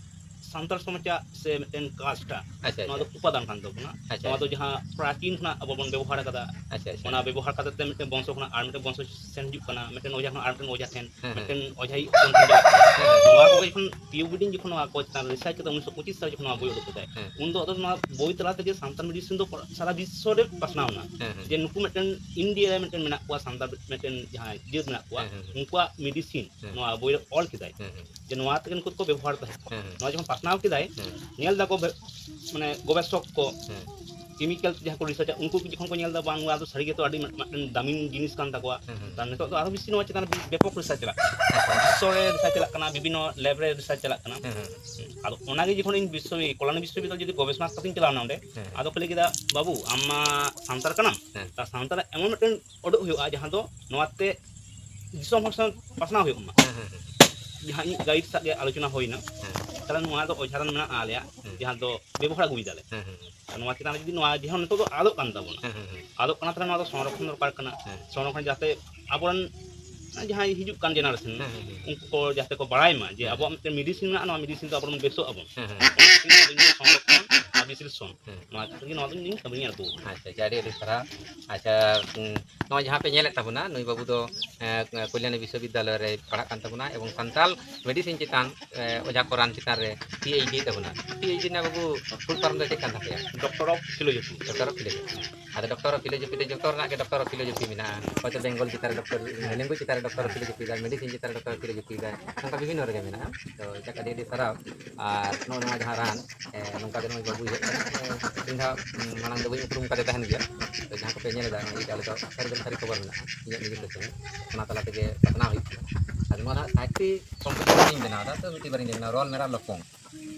ᱥᱟᱱᱛᱟᱲ ᱥᱚᱢᱟᱡᱽᱟᱜ ᱥᱮ ᱢᱤᱫᱴᱮᱱ ᱠᱟᱥᱴᱟ, ᱟᱪᱪᱷᱟ, ᱱᱚᱣᱟ ᱫᱚ ᱟᱪᱪᱷᱟ᱾ ᱩᱯᱟᱫᱟᱱ ᱠᱟᱱ ᱛᱟᱵᱚᱱᱟ᱾ ᱟᱪᱪᱷᱟ, ᱱᱚᱣᱟ ᱫᱚ ᱟᱪᱪᱷᱟ᱾ ᱡᱟᱦᱟᱸ ᱯᱨᱟᱪᱤᱱ ᱠᱷᱚᱱᱟᱜ ᱟᱵᱚ ᱵᱚᱱ ᱵᱮᱵᱚᱦᱟᱨ ᱟᱠᱟᱫᱟ, ᱟᱪᱪᱷᱟ, ᱟᱪᱪᱷᱟ᱾ ᱚᱱᱟ ᱵᱮᱵᱚᱦᱟᱨ ᱠᱟᱛᱮ ᱛᱮ ᱢᱤᱫᱴᱮᱱ ᱵᱚᱝᱥᱚ ᱠᱷᱚᱱᱟᱜ ᱟᱨ ᱢᱤᱫᱴᱮᱱ ᱵᱚᱝᱥᱚ ᱥᱮᱱ ᱦᱤᱡᱩᱜ ᱠᱟᱱᱟ, ᱢᱤᱫᱴᱮᱱ ᱚᱡᱷᱟ ᱠᱷᱚᱱᱟᱜ ᱟᱨ ᱢᱤᱫᱴᱮᱱ ᱚᱡᱷᱟ ᱴᱷᱮᱱ, ᱦᱮᱸ, ᱦᱮᱸ᱾ ᱢᱤᱫᱴᱮᱱ ᱚᱡᱷᱟᱭᱤᱡ ᱵᱚᱱ ᱥᱮᱱ ᱪᱟᱞᱟᱜ ᱠᱟᱱᱟ᱾ ᱦᱮᱸ, ᱦᱮᱸ᱾ ᱱᱚᱣᱟ ᱠᱚ ᱡᱚᱠᱷᱚᱱ ᱯᱤᱭᱩ ᱵᱤᱰᱤᱝ ᱡᱚᱠᱷᱚᱱ ᱱᱚᱣᱟ ᱠᱚ ᱪᱮᱛᱟᱱ ᱨᱤᱥᱟᱨᱪ ᱠᱟᱛᱮ ᱩᱱᱤᱥᱥᱚ ᱯᱚᱸᱪᱤᱥ ᱥᱟᱞ ᱡᱚᱠᱷᱚᱱ ᱱᱚᱣᱟ ᱵᱳᱭ ᱩᱰᱩᱠ ᱠᱮᱫᱟᱭ, ᱦᱮᱸ᱾ ᱩᱱ ᱫᱚ ᱟᱫᱚ ᱱᱚᱣᱟ ᱵᱳᱭ ᱛᱟᱞᱟ ᱛᱮᱜᱮ ᱥᱟᱱᱛᱟᱲ ᱢᱮᱰᱤᱥᱤᱱ ᱫᱚ ᱥᱟᱨᱟ ᱵᱤᱥᱥᱚ ᱨᱮ ᱯᱟᱥᱱᱟᱣ ᱮᱱᱟ᱾ ᱦᱮᱸ, ᱦᱮᱸ᱾ ᱡᱮ ᱱᱩᱠᱩ ᱢᱤᱫᱴᱮᱱ ᱤᱱᱰᱤᱭᱟ ᱨᱮ ᱢᱤᱫᱴᱮᱱ ᱢᱮᱱᱟᱜ ᱠᱚᱣᱟ, ᱥᱟᱱᱛᱟᱲ ᱢᱤᱫᱴᱮᱱ ᱡᱟᱦᱟᱸᱭ ᱡᱟᱹᱛ ᱢᱮᱱᱟᱜ ᱠᱚᱣᱟ, ᱦᱮᱸ, ᱦᱮᱸ, ᱦᱮᱸ᱾ ᱩᱱᱠᱩᱣᱟᱜ ᱢᱮᱰᱤᱥᱤᱱ ᱦᱮᱸ᱾ ᱱᱚᱣᱟ ᱵᱳᱭ ᱨᱮ ᱚᱞ ᱠᱮᱫᱟᱭ᱾ ᱦᱮᱸ, ᱦᱮᱸ᱾ ᱡᱮ ᱱᱚᱣᱟ ᱛᱮᱜᱮ ᱱᱩᱠᱩ ᱫᱚᱠᱚ ᱵᱮᱵᱚᱦᱟᱨ ᱛᱟᱦᱮᱸᱫ᱾ ᱦᱮᱸ, ᱦᱮᱸ᱾ ᱱᱚᱣᱟ ᱡᱚᱠᱷᱚᱱ ᱯᱟᱥᱱᱟᱣ ᱠᱮᱫᱟᱭ, ᱦᱮᱸ᱾ ᱧᱮᱞ ᱫᱟᱠᱚ ᱵᱮ-, ᱢᱟᱱᱮ ᱜᱚᱵᱮᱥᱚᱠ ᱠᱚ, ᱦᱮᱸ᱾ ᱠᱮᱢᱤᱠᱮᱞ ᱡᱟᱦᱟᱸ ᱠᱚ ᱨᱤᱥᱟᱨᱪᱟ, ᱩᱱᱠᱩ ᱡᱚᱠᱷᱚᱱ ᱠᱚ ᱧᱮᱞ ᱫᱟ, ᱵᱟᱝ, ᱱᱚᱣᱟ ᱫᱚ ᱥᱟᱹᱨᱤ ᱜᱮᱛᱚ ᱟᱹᱰᱤ ᱢᱤᱫ-, ᱢᱤᱫᱴᱮᱱ ᱫᱟᱢᱤᱱ ᱡᱤᱱᱤᱥ ᱠᱟᱱ ᱛᱟᱠᱚᱣᱟ᱾ ᱦᱮᱸ, ᱦᱮᱸ᱾ ᱛᱟᱦᱞᱮ ᱱᱤᱛᱚᱜ ᱫᱚ ᱟᱨᱚ ᱵᱮᱥᱤ ᱱᱚᱣᱟ ᱪᱮᱛᱟᱱ ᱨᱮ ᱵᱮᱯᱚᱠ ᱨᱤᱥᱟᱨᱪ ᱪᱟᱞᱟᱜ ᱠᱟᱱᱟ᱾ ᱟᱪᱪᱷᱟ᱾ ᱵᱤᱥᱥᱚ ᱨᱮ ᱨᱤᱥᱟᱨᱪ ᱪᱟᱞᱟᱜ ᱠᱟᱱᱟ, ᱵᱤᱵᱷᱤᱱᱱᱚ ᱞᱮᱵ ᱨᱮ ᱨᱤᱥᱟᱨᱪ ᱪᱟᱞᱟᱜ ᱠᱟᱱᱟ᱾ ᱦᱮᱸ, ᱦᱮᱸ᱾ ᱟᱫᱚ ᱚᱱᱟᱜᱮ ᱡᱚᱠᱷᱚᱱ ᱤᱧ ᱵᱤᱥᱥᱚ-, ᱠᱚᱞᱟᱱᱤ ᱵᱤᱥᱥᱚᱵᱤᱫᱽᱫᱟᱞᱚᱭ ᱡᱩᱫᱤ ᱜᱚᱵᱮᱥᱚᱱᱟ ᱠᱟᱛᱮᱧ ᱪᱟᱞᱟᱣ ᱮᱱᱟ ᱚᱸᱰᱮ, ᱦᱮᱸ, ᱦᱮᱸ᱾ ᱟᱫᱚ ᱠᱚ ᱞᱟᱹᱭ ᱠᱮᱫᱟ, "ᱵᱟᱹᱵᱩ, ᱟᱢ ᱢᱟ ᱥᱟᱱᱛᱟᱲ ᱠᱟᱱᱟᱢ, ᱦᱮᱸ᱾ ᱛᱟ ᱥᱟᱱᱛᱟᱲᱟᱜ ᱮᱢᱚᱱ ᱢᱤᱫᱴᱮᱱ ᱩᱰᱩᱠ ᱦᱩᱭᱩᱜᱼᱟ, ᱡᱟᱦᱟᱸ ᱫᱚ ᱱᱚᱣᱟᱛᱮ ᱫᱤᱥᱚᱢ ᱦᱚᱲ ᱥᱟᱶ ᱯᱟᱥᱱᱟᱣ ᱦᱩᱭᱩᱜ ᱢᱟ᱾" ᱦᱮᱸ, ᱦᱮᱸ, ᱦᱮᱸ᱾ ᱡᱟᱦᱟᱸ ᱤᱧ ᱜᱟᱭᱤᱰ ᱥᱟᱶ ᱜᱮ ᱟᱞᱳᱪᱚᱱᱟ ᱦᱩᱭᱱᱟ, ᱦᱮᱸ᱾ ᱛᱟᱦᱞᱮ ᱱᱚᱣᱟ ᱫᱚ ᱚᱡᱷᱟ ᱨᱟᱱ ᱢᱮᱱᱟᱜᱼᱟ ᱟᱞᱮᱭᱟᱜ, ᱦᱮᱸ᱾ ᱡᱟᱦᱟᱸ ᱫᱚ ᱵᱮᱵᱚᱦᱟᱨ ᱟᱹᱜᱩᱭ ᱫᱟᱞᱮ᱾ ᱦᱮᱸ, ᱦᱮᱸ, ᱦᱮᱸ᱾ ᱟᱨ ᱱᱚᱣᱟ ᱪᱮᱛᱟᱱ ᱨᱮ ᱡᱩᱫᱤ ᱱᱚᱣᱟ ᱡᱟᱦᱟᱸ ᱱᱤᱛᱚᱜ ᱫᱚ ᱟᱫᱚᱜ ᱠᱟᱱ ᱛᱟᱵᱚᱱᱟ, ᱦᱮᱸ, ᱦᱮᱸ, ᱦᱮᱸ᱾ ᱟᱫᱚᱜ ᱠᱟᱱᱟ, ᱛᱟᱦᱞᱮ ᱱᱚᱣᱟ ᱫᱚ ᱥᱚᱝᱨᱚᱠᱷᱚᱱ ᱫᱚᱨᱠᱟᱨ ᱠᱟᱱᱟ᱾ ᱦᱮᱸ᱾ ᱥᱚᱝᱨᱚᱠᱷᱚᱱ ᱡᱟᱛᱮ ᱟᱵᱚᱨᱮᱱ ᱡᱟᱦᱟᱸᱭ ᱦᱤᱡᱩᱜ ᱠᱟᱱ ᱡᱮᱱᱟᱨᱮᱥᱚᱱ, ᱦᱮᱸ, ᱦᱮᱸ, ᱦᱮᱸ᱾ ᱩᱱᱠᱩ ᱠᱚ ᱡᱟᱛᱮ ᱠᱚ ᱵᱟᱲᱟᱭ ᱢᱟ ᱡᱮ ᱦᱮᱸ, ᱟᱵᱚᱣᱟᱜ ᱦᱮᱸ᱾ ᱢᱤᱫᱴᱮᱱ ᱢᱮᱰᱤᱥᱤᱱ ᱢᱮᱱᱟᱜᱼᱟ, ᱱᱚᱣᱟ ᱢᱮᱰᱤᱥᱤᱱ ᱫᱚ ᱟᱵᱚᱨᱮᱱ ᱵᱮᱥᱚᱜ ᱟᱵᱚᱱ᱾ ᱦᱮᱸ, ᱦᱮᱸ᱾ ᱚᱱᱟ ᱠᱷᱟᱹᱛᱤᱨ ᱜᱮ ᱱᱚᱣᱟ ᱫᱚ ᱤᱧ ᱫᱚ ᱥᱚᱝᱨᱚᱠᱷᱚᱱ ᱟᱨ ᱵᱤᱥᱞᱮᱥᱚᱱ, ᱦᱮᱸ᱾ ᱱᱚᱣᱟ ᱠᱷᱟᱹᱛᱤᱨ ᱜᱮ ᱱᱚᱣᱟ ᱫᱚ ᱤᱧ ᱫᱚᱧ ᱠᱟᱹᱢᱤᱧ ᱟᱬᱜᱚ ᱟᱠᱟᱱᱟ᱾ ᱟᱪᱪᱷᱟ, ᱟᱪᱪᱷᱟ, ᱟᱹᱰᱤ, ᱟᱹᱰᱤ ᱥᱟᱨᱦᱟᱣ᱾ ᱟᱪᱪᱷᱟ, ᱩᱸ, ᱱᱚᱜᱼᱚᱭ ᱡᱟᱦᱟᱸ ᱯᱮ ᱧᱮᱞᱮᱫ ᱛᱟᱵᱚᱱᱟ, ᱱᱩᱭ ᱵᱟᱹᱵᱩ ᱫᱚ, ᱮᱸ, ᱠᱚᱞᱭᱟᱱᱤ ᱵᱤᱥᱥᱚᱵᱤᱫᱽᱫᱟᱞᱚᱭ ᱨᱮ ᱯᱟᱲᱦᱟᱜ ᱠᱟᱱ ᱛᱟᱵᱚᱱᱟ ᱮᱵᱚᱝ ᱥᱟᱱᱛᱟᱞ ᱢᱮᱰᱤᱥᱤᱱ ᱪᱮᱛᱟᱱ, ᱮᱸ, ᱚᱡᱷᱟ ᱠᱚ ᱨᱟᱱ ᱪᱮᱛᱟᱱ ᱨᱮ ᱯᱤ ᱮᱭᱤᱪ ᱰᱤ ᱛᱟᱵᱚᱱᱟ᱾ ᱯᱤ ᱮᱭᱤᱪ ᱰᱤ ᱨᱮᱱᱟᱜ ᱵᱟᱹᱵᱩ ᱯᱷᱩᱞ ᱯᱷᱚᱨᱢ ᱫᱚ ᱪᱮᱫ ᱠᱟᱱ ᱛᱟᱯᱮᱭᱟ? Doctor of philosophy. Doctor of philosophy. ᱟᱫᱚ ᱰᱚᱠᱴᱚᱨ ᱚᱯᱷ ᱯᱷᱤᱞᱳᱡᱚᱯᱷᱤ ᱫᱚ ᱡᱚᱛᱚ ᱨᱮᱱᱟᱜ ᱜᱮ ᱰᱚᱠᱴᱚᱨ ᱚᱯᱷ ᱯᱷᱤᱞᱳᱡᱚᱯᱷᱤ ᱢᱮᱱᱟᱜᱼᱟ, ᱦᱚᱭᱛᱳ ᱵᱮᱝᱜᱚᱞ ᱪᱮᱛᱟᱱ ᱨᱮ ᱰᱚᱠᱴᱚᱨ, ᱞᱮᱝᱜᱩᱭᱮᱡᱽ ᱪᱮᱛᱟᱱ ᱨᱮ ᱰᱚᱠᱴᱚᱨ ᱚᱯᱷ ᱯᱷᱤᱞᱳᱡᱚᱯᱷᱤ ᱫᱟᱭ, ᱢᱮᱰᱤᱥᱤᱱ ᱪᱮᱛᱟᱱ ᱨᱮ ᱰᱚᱠᱴᱚᱨ ᱚᱯᱷ ᱯᱷᱤᱞᱳᱡᱚᱯᱷᱤ ᱫᱟᱭ, ᱱᱚᱝᱠᱟ ᱵᱤᱵᱷᱤᱱᱱᱚ ᱨᱮᱜᱮ ᱢᱮᱱᱟᱜᱼᱟ᱾ ᱛᱚ ᱡᱟᱠ, ᱟᱹᱰᱤ ᱟᱹᱰᱤ ᱥᱟᱨᱦᱟᱣ᱾ ᱟᱨ ᱱᱚᱜᱼᱚ ᱱᱚᱣᱟ ᱡᱟᱦᱟᱸ ᱨᱟᱱ, ᱮ, ᱱᱚᱝᱠᱟ ᱜᱮ ᱱᱩᱭ ᱵᱟᱹᱵᱩᱭ ᱦᱮᱡ ᱠᱟᱱᱟ, ᱮ, ᱤᱧ ᱫᱚ, ᱩᱸ, ᱢᱟᱲᱟᱝ ᱫᱚ ᱵᱟᱹᱧ ᱩᱯᱨᱩᱢ ᱠᱟᱫᱮ ᱛᱟᱦᱮᱱ ᱜᱮᱭᱟ᱾ ᱛᱚ ᱡᱟᱦᱟᱸ ᱠᱚᱯᱮ ᱧᱮᱞ ᱮᱫᱟ, ᱱᱚᱣᱟ ᱤᱫᱤ ᱠᱟᱛᱮ ᱟᱞᱮ ᱫᱚ ᱥᱟᱹᱨᱤ ᱫᱚ ᱥᱟᱹᱨᱤ ᱠᱷᱚᱵᱚᱨ ᱢᱮᱱᱟᱜᱼᱟ, ᱤᱧᱟᱹᱜ ᱱᱤᱡᱮ ᱛᱮ ᱪᱮᱱᱮᱞ, ᱚᱱᱟ ᱛᱟᱞᱟ ᱛᱮᱜᱮ ᱯᱟᱥᱱᱟᱣ ᱦᱩᱭᱩᱜ ᱠᱟᱱᱟ᱾ ᱟᱫᱚ ᱱᱚᱣᱟ ᱨᱮᱱᱟᱜ ᱥᱟᱴ ᱴᱤ ᱠᱚᱢᱯᱳᱡᱤᱥᱚᱱ ᱤᱧ ᱵᱮᱱᱟᱣ ᱮᱫᱟ, ᱛᱚ ᱢᱤᱫᱴᱤᱡ ᱵᱟᱨᱭᱟᱧ ᱵᱮᱱᱟᱣ, ᱨᱚᱞ ᱢᱮᱨᱟ ᱞᱚᱯᱚᱝ,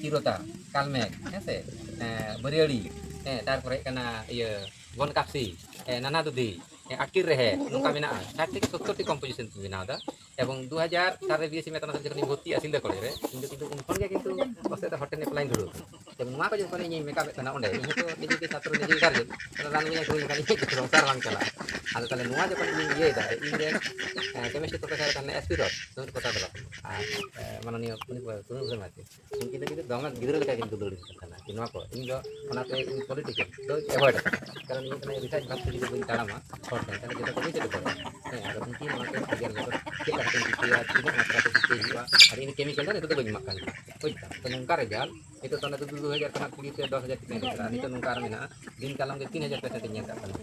ᱛᱤᱨᱚᱛᱟ, ᱠᱟᱞᱢᱮᱜᱽ, ᱦᱮᱸ ᱥᱮ, ᱮᱸ, ᱵᱟᱹᱨᱤᱭᱟᱹᱲᱤ, ᱦᱮᱸ, ᱛᱟᱨᱯᱚᱨᱮ ᱦᱩᱭᱩᱜ ᱠᱟᱱᱟ ᱤᱭᱟᱹ ᱵᱚᱱ ᱠᱟᱯᱥᱤ, ᱮᱸ, ᱱᱟᱱᱟ ᱫᱩᱫᱷᱤ, ᱮᱸ, ᱟᱹᱴᱠᱤᱨ ᱨᱮᱦᱮᱫ, ᱱᱚᱝᱠᱟ ᱢᱮᱱᱟᱜᱼᱟ᱾ ᱥᱟᱴ ᱛᱷᱮᱠᱮ ᱥᱚᱛᱛᱚᱨ ᱴᱤ ᱠᱚᱢᱯᱳᱡᱤᱥᱚᱱ ᱵᱮᱱᱟᱣ ᱮᱫᱟ᱾ ᱮᱵᱚᱝ ᱫᱩ ᱦᱟᱡᱟᱨ ᱥᱟᱞ ᱨᱮ ᱵᱤ ᱮᱥ ᱥᱤ ᱢᱮᱛᱟᱱᱟᱛ ᱨᱮ ᱡᱚᱠᱷᱚᱱᱤᱧ ᱵᱷᱚᱨᱛᱤᱜᱼᱟ ᱥᱤᱞᱫᱟᱹ ᱠᱚᱞᱮᱡᱽ ᱨᱮ, ᱤᱧ ᱫᱚ ᱠᱤᱱᱛᱩ ᱩᱱ ᱠᱷᱚᱱ ᱜᱮ ᱠᱤᱱᱛᱩ ᱯᱟᱥᱮᱡ ᱫᱚ ᱦᱚᱴᱮᱱ ᱮᱯᱞᱟᱭᱤᱧ ᱫᱷᱩᱨᱟᱹᱣ ᱠᱟᱱᱟ᱾ ᱡᱮᱢᱚᱱ ᱱᱚᱣᱟ ᱠᱚ ᱡᱚᱠᱷᱚᱱ ᱤᱧᱤᱧ ᱢᱮᱠᱟᱯᱮᱫ ᱠᱟᱱᱟ ᱚᱸᱰᱮ, ᱤᱧ ᱦᱚᱸᱛᱚ ᱱᱤᱡᱮ ᱜᱮ ᱪᱷᱟᱛᱨᱚ, ᱱᱤᱡᱮ ᱜᱮ ᱜᱟᱨᱡᱮᱱ, ᱛᱟᱦᱚᱞᱮ ᱨᱟᱱ ᱜᱮᱧ ᱟᱹᱠᱷᱨᱤᱧ ᱞᱮᱠᱷᱟᱱ ᱤᱧᱟᱹᱜ ᱥᱚᱝᱥᱟᱨ ᱵᱟᱝ ᱪᱟᱞᱟᱜᱼᱟ᱾ ᱟᱫᱚ ᱛᱟᱦᱚᱞᱮ ᱱᱚᱣᱟ ᱡᱚᱠᱷᱚᱱ ᱤᱧᱤᱧ ᱤᱭᱟᱹᱭᱮᱫᱟ, ᱤᱧ ᱨᱮᱱ, ᱮ, chemistry professor ᱛᱟᱦᱮᱸ ᱞᱮᱱᱟ, ᱮᱥ ᱯᱤ ᱨᱚᱛ, ᱱᱩᱭ ᱠᱚ ᱥᱟᱫᱷᱟᱨᱚᱱ᱾ ᱟᱨ, ᱮ, ᱢᱟᱱᱚᱱᱤᱭᱚ ᱩᱱᱤ ᱠᱚ, ᱩᱱᱤ ᱠᱚ ᱥᱮ ᱢᱟᱪᱮᱫ, ᱩᱱᱠᱤᱱ ᱫᱚ ᱠᱤᱱᱛᱩ ᱫᱚᱢᱮ ᱜᱤᱫᱽᱨᱟᱹ ᱞᱮᱠᱟ ᱠᱤᱱ ᱫᱩᱞᱟᱹᱲᱤᱧ ᱠᱟᱱ ᱛᱟᱦᱮᱱᱟ᱾ ᱡᱮ ᱱᱚᱣᱟ ᱠᱚ, ᱤᱧ ᱫᱚ ᱚᱱᱟᱛᱮ ᱤᱧ politics ᱫᱚᱧ avoid ᱟᱠᱟᱫᱟ᱾ ᱠᱟᱨᱚᱱ ᱤᱧ ᱠᱟᱱᱟ research ᱵᱷᱟᱵ ᱛᱮ ᱡᱩᱫᱤ ᱵᱟᱹᱧ ᱛᱟᱲᱟᱢᱟ ᱦᱚᱲ ᱴᱷᱮᱱ, ᱛᱟᱦᱚᱞᱮ ᱡᱚᱛᱚ ᱠᱚ ᱵᱩᱡᱽ ᱪᱮᱫ ᱠᱚ᱾ ᱦᱮᱸ, ᱟᱫᱚ ᱩᱱᱠᱤᱱ ᱚᱱᱟᱛᱮ ᱟᱹᱰᱤ ᱜᱟᱱ ᱜᱮᱠᱚ ᱪᱮᱫ ᱞᱮᱠᱟ ᱠᱟᱛᱮ ᱪᱤᱠᱟᱹᱭᱟ, ᱛᱤᱱᱟᱹᱜ ᱢᱟᱛᱨᱟ ᱛᱮ ᱪᱤᱠᱟᱹᱭ ᱦᱩᱭᱩᱜᱼᱟ, ᱟᱨ ᱤᱧ chemical ᱫᱚ ᱱᱤᱛᱚᱜ ᱫᱚ ᱵᱟᱹᱧ ᱮᱢᱟᱜ ᱠᱟᱱ ᱜᱮᱭᱟ᱾ ᱵᱩᱡᱽ ᱫᱟᱢ? ᱛᱚ ᱱᱚᱝᱠᱟ result ᱱᱤᱛᱚᱜ ᱫᱚ ᱚᱱᱟ ᱫᱚ ᱫᱩ ᱦᱟᱡᱟᱨ ᱠᱷᱚᱱᱟᱜ ᱠᱩᱲᱤ ᱥᱮ ᱫᱚᱥ ᱦᱟᱡᱟᱨ ᱴᱟᱠᱟᱧ ᱧᱮᱞ ᱠᱟᱫᱟ, ᱟᱨ ᱱᱤᱛᱚᱜ ᱱᱚᱝᱠᱟ ᱟᱨ ᱢᱮᱱᱟᱜᱼᱟ, ᱫᱤᱱ ᱠᱟᱞᱚᱢ ᱜᱮ ᱛᱤᱱ ᱦᱟᱡᱟᱨ ᱯᱮ ᱥᱮᱴ ᱤᱧ ᱧᱮᱞ ᱠᱟᱜ ᱠᱟᱱᱟ᱾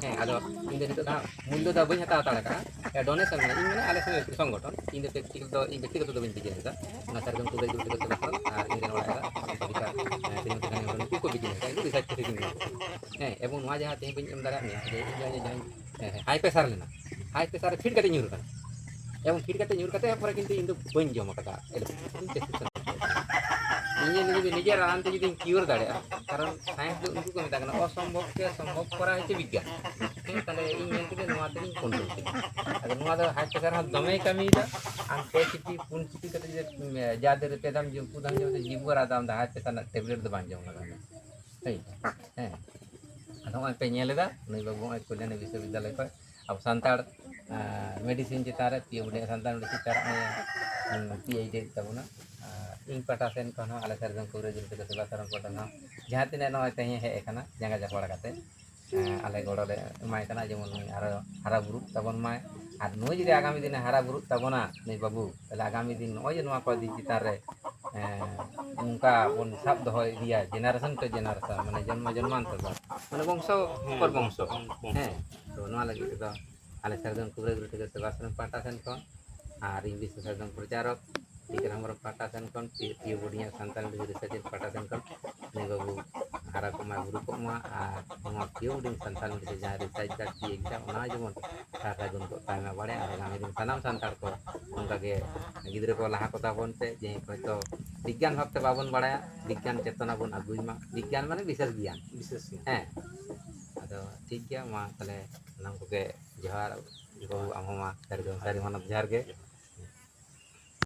ᱦᱮᱸ, ᱟᱫᱚ ᱤᱧ ᱫᱚ ᱱᱤᱛᱚᱜ ᱫᱚ ᱦᱟᱸᱜ ᱢᱩᱞᱞᱚ ᱫᱚ ᱵᱟᱹᱧ ᱦᱟᱛᱟᱣ ᱦᱟᱛᱟᱲ ᱠᱟᱜᱼᱟ᱾ ᱮ, donation ᱢᱟᱱᱮ ᱤᱧ ᱢᱮᱱᱟ ᱟᱞᱮ ᱥᱚᱸᱜᱮ ᱥᱚᱝᱜᱚᱴᱷᱚᱱ, ᱤᱧ ᱫᱚ practical ᱫᱚ, ᱤᱧ ᱵᱮᱠᱛᱤᱜᱚᱛᱚ ᱫᱚ ᱵᱟᱹᱧ ᱵᱤᱡᱽᱱᱮᱥ ᱮᱫᱟ᱾ ᱚᱱᱟ ᱥᱟᱨᱡᱚᱢ ᱠᱚ ᱵᱮᱠᱛᱤᱜᱚᱛᱚ ᱵᱮᱯᱟᱨ, ᱟᱨ ᱤᱧ ᱨᱮᱱ ᱚᱲᱟᱜ ᱮᱨᱟ ᱥᱚᱵᱤᱛᱟ, ᱮ, ᱛᱤᱨᱢᱚᱛᱤ ᱠᱷᱟᱱᱤ ᱦᱮᱢᱵᱨᱚᱢ, ᱱᱩᱠᱩ ᱠᱚ ᱵᱤᱡᱽᱱᱮᱥ ᱮᱫᱟ, ᱤᱧ ᱫᱚ research ᱠᱷᱟᱹᱛᱤᱨ ᱜᱤᱧ ᱢᱮᱱᱟ᱾ ᱦᱮᱸ, ᱮᱵᱚᱝ ᱱᱚᱣᱟ ᱡᱟᱦᱟᱸ ᱛᱮᱦᱮᱧ ᱵᱟᱹᱧ ᱮᱢ ᱫᱟᱲᱮᱭᱟᱜ ᱢᱮᱭᱟ, ᱡᱮ ᱤᱧ ᱡᱟᱦᱟᱸᱭ, ᱡᱟᱦᱟᱸᱭ, ᱦᱮᱸ, ᱦᱮᱸ, high pressure ᱞᱮᱱᱟ, high pressure ᱨᱮ ᱯᱷᱤᱴ ᱠᱟᱛᱮ ᱧᱩᱨ ᱠᱟᱱᱟ᱾ ᱮᱵᱚᱝ ᱯᱷᱤᱴ ᱠᱟᱛᱮ ᱧᱩᱨ ᱠᱟᱛᱮ ᱯᱚᱨᱮ ᱠᱤᱱᱛᱩ ᱤᱧ ᱫᱚ ᱵᱟᱹᱧ ᱡᱚᱢ ᱟᱠᱟᱫᱟ᱾ ᱤᱧ ᱪᱮᱥᱴᱤᱧ ᱥᱮᱱᱚᱜ ᱠᱟᱱᱟ᱾ ᱤᱧ ᱡᱩᱫᱤ ᱱᱤᱡᱮᱨ ᱨᱟᱱ ᱛᱮ ᱡᱩᱫᱤᱧ cure ᱫᱟᱲᱮᱭᱟᱜᱼᱟ, ᱠᱟᱨᱚᱱ science ᱫᱚ ᱩᱱᱠᱩ ᱠᱚ ᱢᱮᱛᱟᱜ ᱠᱟᱱᱟ, ᱚᱥᱚᱢᱵᱷᱚᱵ ᱠᱮ ᱥᱚᱢᱵᱷᱚᱵ ᱠᱚᱨᱟ ᱦᱚᱪᱪᱷᱮ ᱵᱤᱜᱽᱜᱟᱱ᱾ ᱦᱮᱸ, ᱛᱟᱦᱞᱮ ᱤᱧ ᱧᱮᱞ ᱠᱮᱫᱟ ᱱᱚᱣᱟ ᱛᱮᱜᱤᱧ control ᱠᱮᱫᱟ᱾ ᱟᱫᱚ ᱱᱚᱣᱟ ᱫᱚ high pressure ᱦᱚᱸ ᱫᱚᱢᱮᱭ ᱠᱟᱹᱢᱤᱭᱮᱫᱟ, ᱟᱢ ᱯᱮ ᱪᱤᱴᱤ ᱯᱩᱱ ᱪᱤᱴᱤ ᱠᱟᱛᱮ ᱡᱩᱫᱤ, ᱩᱢ, ᱡᱟ ᱫᱤᱱ ᱨᱮ ᱯᱮ ᱫᱷᱟᱣ ᱡᱚᱢ, ᱯᱩᱱ ᱫᱷᱟᱣ ᱡᱚᱢ ᱛᱮ ᱡᱤᱵᱩ ᱟᱨ ᱟᱫᱚ ᱟᱢ ᱫᱚ high pressure ᱨᱮᱱᱟᱜ tablet ᱫᱚ ᱵᱟᱝ ᱡᱚᱢ ᱞᱟᱜᱟᱣ ᱢᱮ᱾ ᱦᱳᱭ᱾ ᱦᱮᱸ᱾ ᱟᱫᱚ ᱱᱚᱜᱼᱚᱭ ᱯᱮ ᱧᱮᱞ ᱮᱫᱟ, ᱱᱩᱭ ᱵᱟᱹᱵᱩ ᱱᱚᱜᱼᱚᱭ ᱠᱚᱞᱭᱟᱱᱤ ᱵᱤᱥᱥᱚᱵᱤᱫᱽᱫᱟᱞᱚᱭ ᱠᱷᱚᱱ ᱟᱵᱚ ᱥᱟᱱᱛᱟᱲ, ᱟᱸ, medicine ᱪᱮᱛᱟᱱ ᱨᱮ PhD, ᱥᱟᱱᱛᱟᱲ medicine ᱪᱮᱛᱟᱱ ᱨᱮ ᱱᱚᱜᱼᱚᱭ, ᱩᱸ, PhD ᱭᱮᱫ ᱛᱟᱵᱚᱱᱟ᱾ ᱟᱨ ᱤᱧ ᱯᱟᱦᱴᱟ ᱥᱮᱱ ᱠᱷᱚᱱ ᱦᱚᱸ ᱟᱞᱮ ᱥᱟᱨᱡᱚᱢ ᱠᱚᱵᱤᱨᱟᱡᱽ ᱜᱩᱨᱩ ᱴᱷᱟᱹᱠᱩᱨ ᱥᱮᱵᱟ ᱥᱟᱨᱚᱢ ᱯᱟᱦᱴᱟ ᱦᱚᱸ ᱡᱟᱦᱟᱸ ᱛᱤᱱᱟᱹᱜ ᱱᱚᱜᱼᱚᱭ ᱛᱮᱦᱮᱧ ᱦᱮᱡ ᱟᱠᱟᱱᱟ ᱡᱟᱸᱜᱟ ᱡᱟᱯᱟᱲ ᱠᱟᱛᱮ, ᱮᱸ, ᱟᱞᱮ ᱜᱚᱲᱚ ᱞᱮ ᱮᱢᱟᱭ ᱠᱟᱱᱟ, ᱡᱮᱢᱚᱱ ᱱᱩᱭ ᱟᱨᱚ ᱦᱟᱨᱟ ᱵᱩᱨᱩᱜ ᱛᱟᱵᱚᱱ ᱢᱟᱭ᱾ ᱟᱨ ᱱᱩᱭ ᱡᱩᱫᱤ ᱟᱜᱟᱢᱤ ᱫᱤᱱᱮ ᱦᱟᱨᱟ ᱵᱩᱨᱩᱜ ᱛᱟᱵᱚᱱᱟ, ᱱᱩᱭ ᱵᱟᱹᱵᱩ, ᱛᱟᱦᱞᱮ ᱟᱜᱟᱢᱤ ᱫᱤᱱ ᱱᱚᱜᱼᱚᱭ ᱡᱮ ᱱᱚᱣᱟ ᱠᱚ ᱤᱫᱤ ᱪᱮᱛᱟᱱ ᱨᱮ, ᱮᱸ, ᱱᱚᱝᱠᱟ ᱵᱚᱱ ᱥᱟᱵ ᱫᱚᱦᱚ ᱤᱫᱤᱭᱟ, generation ᱠᱮ generation, ᱢᱟᱱᱮ ᱡᱚᱱᱢᱚ ᱡᱚᱱᱢᱟᱱᱛᱚᱨ ᱫᱚ, ᱢᱟᱱᱮ ᱵᱚᱝᱥᱚ ᱯᱚᱨ ᱵᱚᱝᱥᱚ᱾ ᱦᱮᱸ, ᱛᱚ ᱱᱚᱣᱟ ᱞᱟᱹᱜᱤᱫ ᱛᱮᱫᱚ ᱟᱞᱮ ᱥᱟᱨᱡᱚᱢ ᱠᱚᱵᱤᱨᱟᱡᱽ ᱜᱩᱨᱩ ᱴᱷᱟᱹᱠᱩᱨ ᱥᱮᱵᱟ ᱥᱟᱨᱚᱢ ᱯᱟᱦᱴᱟ ᱥᱮᱱ ᱠᱷᱚᱱ ᱟᱨ ᱤᱧ ᱵᱤᱥᱥᱚ ᱥᱟᱨᱡᱚᱢ ᱯᱨᱚᱪᱟᱨᱚᱠ ᱴᱤᱠᱟᱹᱨᱟᱢ ᱦᱮᱢᱵᱨᱚᱢ ᱯᱟᱦᱴᱟ ᱥᱮᱱ ᱠᱷᱚᱱ, ᱯᱤ-, PO boarding ᱟᱨ ᱥᱟᱱᱛᱟᱲ ᱢᱤᱰᱤᱭᱟ research ᱯᱟᱦᱴᱟ ᱥᱮᱱ ᱠᱷᱚᱱ ᱱᱩᱭ ᱵᱟᱹᱵᱩ ᱦᱟᱨᱟ ᱠᱚᱜ ᱢᱟᱭ, ᱵᱩᱨᱩ ᱠᱚᱜ ᱢᱟ, ᱟᱨ ᱱᱚᱣᱟ PO boarding ᱥᱟᱱᱛᱟᱲ ᱢᱤᱰᱤᱭᱟ ᱡᱟᱦᱟᱸ research ᱫᱟ, ᱯᱤ ᱮᱠᱡᱟᱢ, ᱚᱱᱟ ᱡᱮᱢᱚᱱ ᱥᱟᱨ ᱥᱟᱹᱜᱩᱱ ᱠᱚᱜ ᱛᱟᱭ ᱢᱟ ᱵᱟᱲᱮ, ᱟᱨ ᱟᱜᱟᱢᱤ ᱫᱤᱱ ᱥᱟᱱᱟᱢ ᱥᱟᱱᱛᱟᱲ ᱠᱚ ᱚᱱᱠᱟ ᱜᱮ ᱜᱤᱫᱽᱨᱟᱹ ᱠᱚ ᱞᱟᱦᱟ ᱠᱚᱛᱟ ᱵᱚᱱ ᱛᱮ, ᱡᱮ ᱦᱚᱭᱛᱳ ᱵᱤᱜᱽᱜᱟᱱ ᱵᱷᱟᱵ ᱛᱮ ᱵᱟᱵᱚᱱ ᱵᱟᱲᱟᱭᱟ, ᱵᱤᱜᱽᱜᱟᱱ ᱪᱮᱛᱚᱱᱟ ᱵᱚᱱ ᱟᱹᱜᱩᱭ ᱢᱟ᱾ ᱵᱤᱜᱽᱜᱟᱱ ᱢᱟᱱᱮ ᱵᱤᱥᱮᱥ ᱜᱮᱭᱟᱱ᱾ ᱵᱤᱥᱮᱥ ᱜᱮᱭᱟᱱ᱾ ᱦᱮᱸ, ᱟᱫᱚ ᱴᱷᱤᱠ ᱜᱮᱭᱟ, ᱢᱟ ᱛᱟᱦᱞᱮ ᱥᱟᱱᱟᱢ ᱠᱚᱜᱮ ᱡᱚᱦᱟᱨ᱾ ᱵᱟᱹᱵᱩ, ᱟᱢ ᱦᱚᱸ ᱢᱟ ᱥᱟᱹᱨᱤ ᱫᱚ ᱥᱟᱹᱨᱤ ᱢᱟᱱᱚᱛ ᱡᱚᱦᱟᱨ ᱜᱮ᱾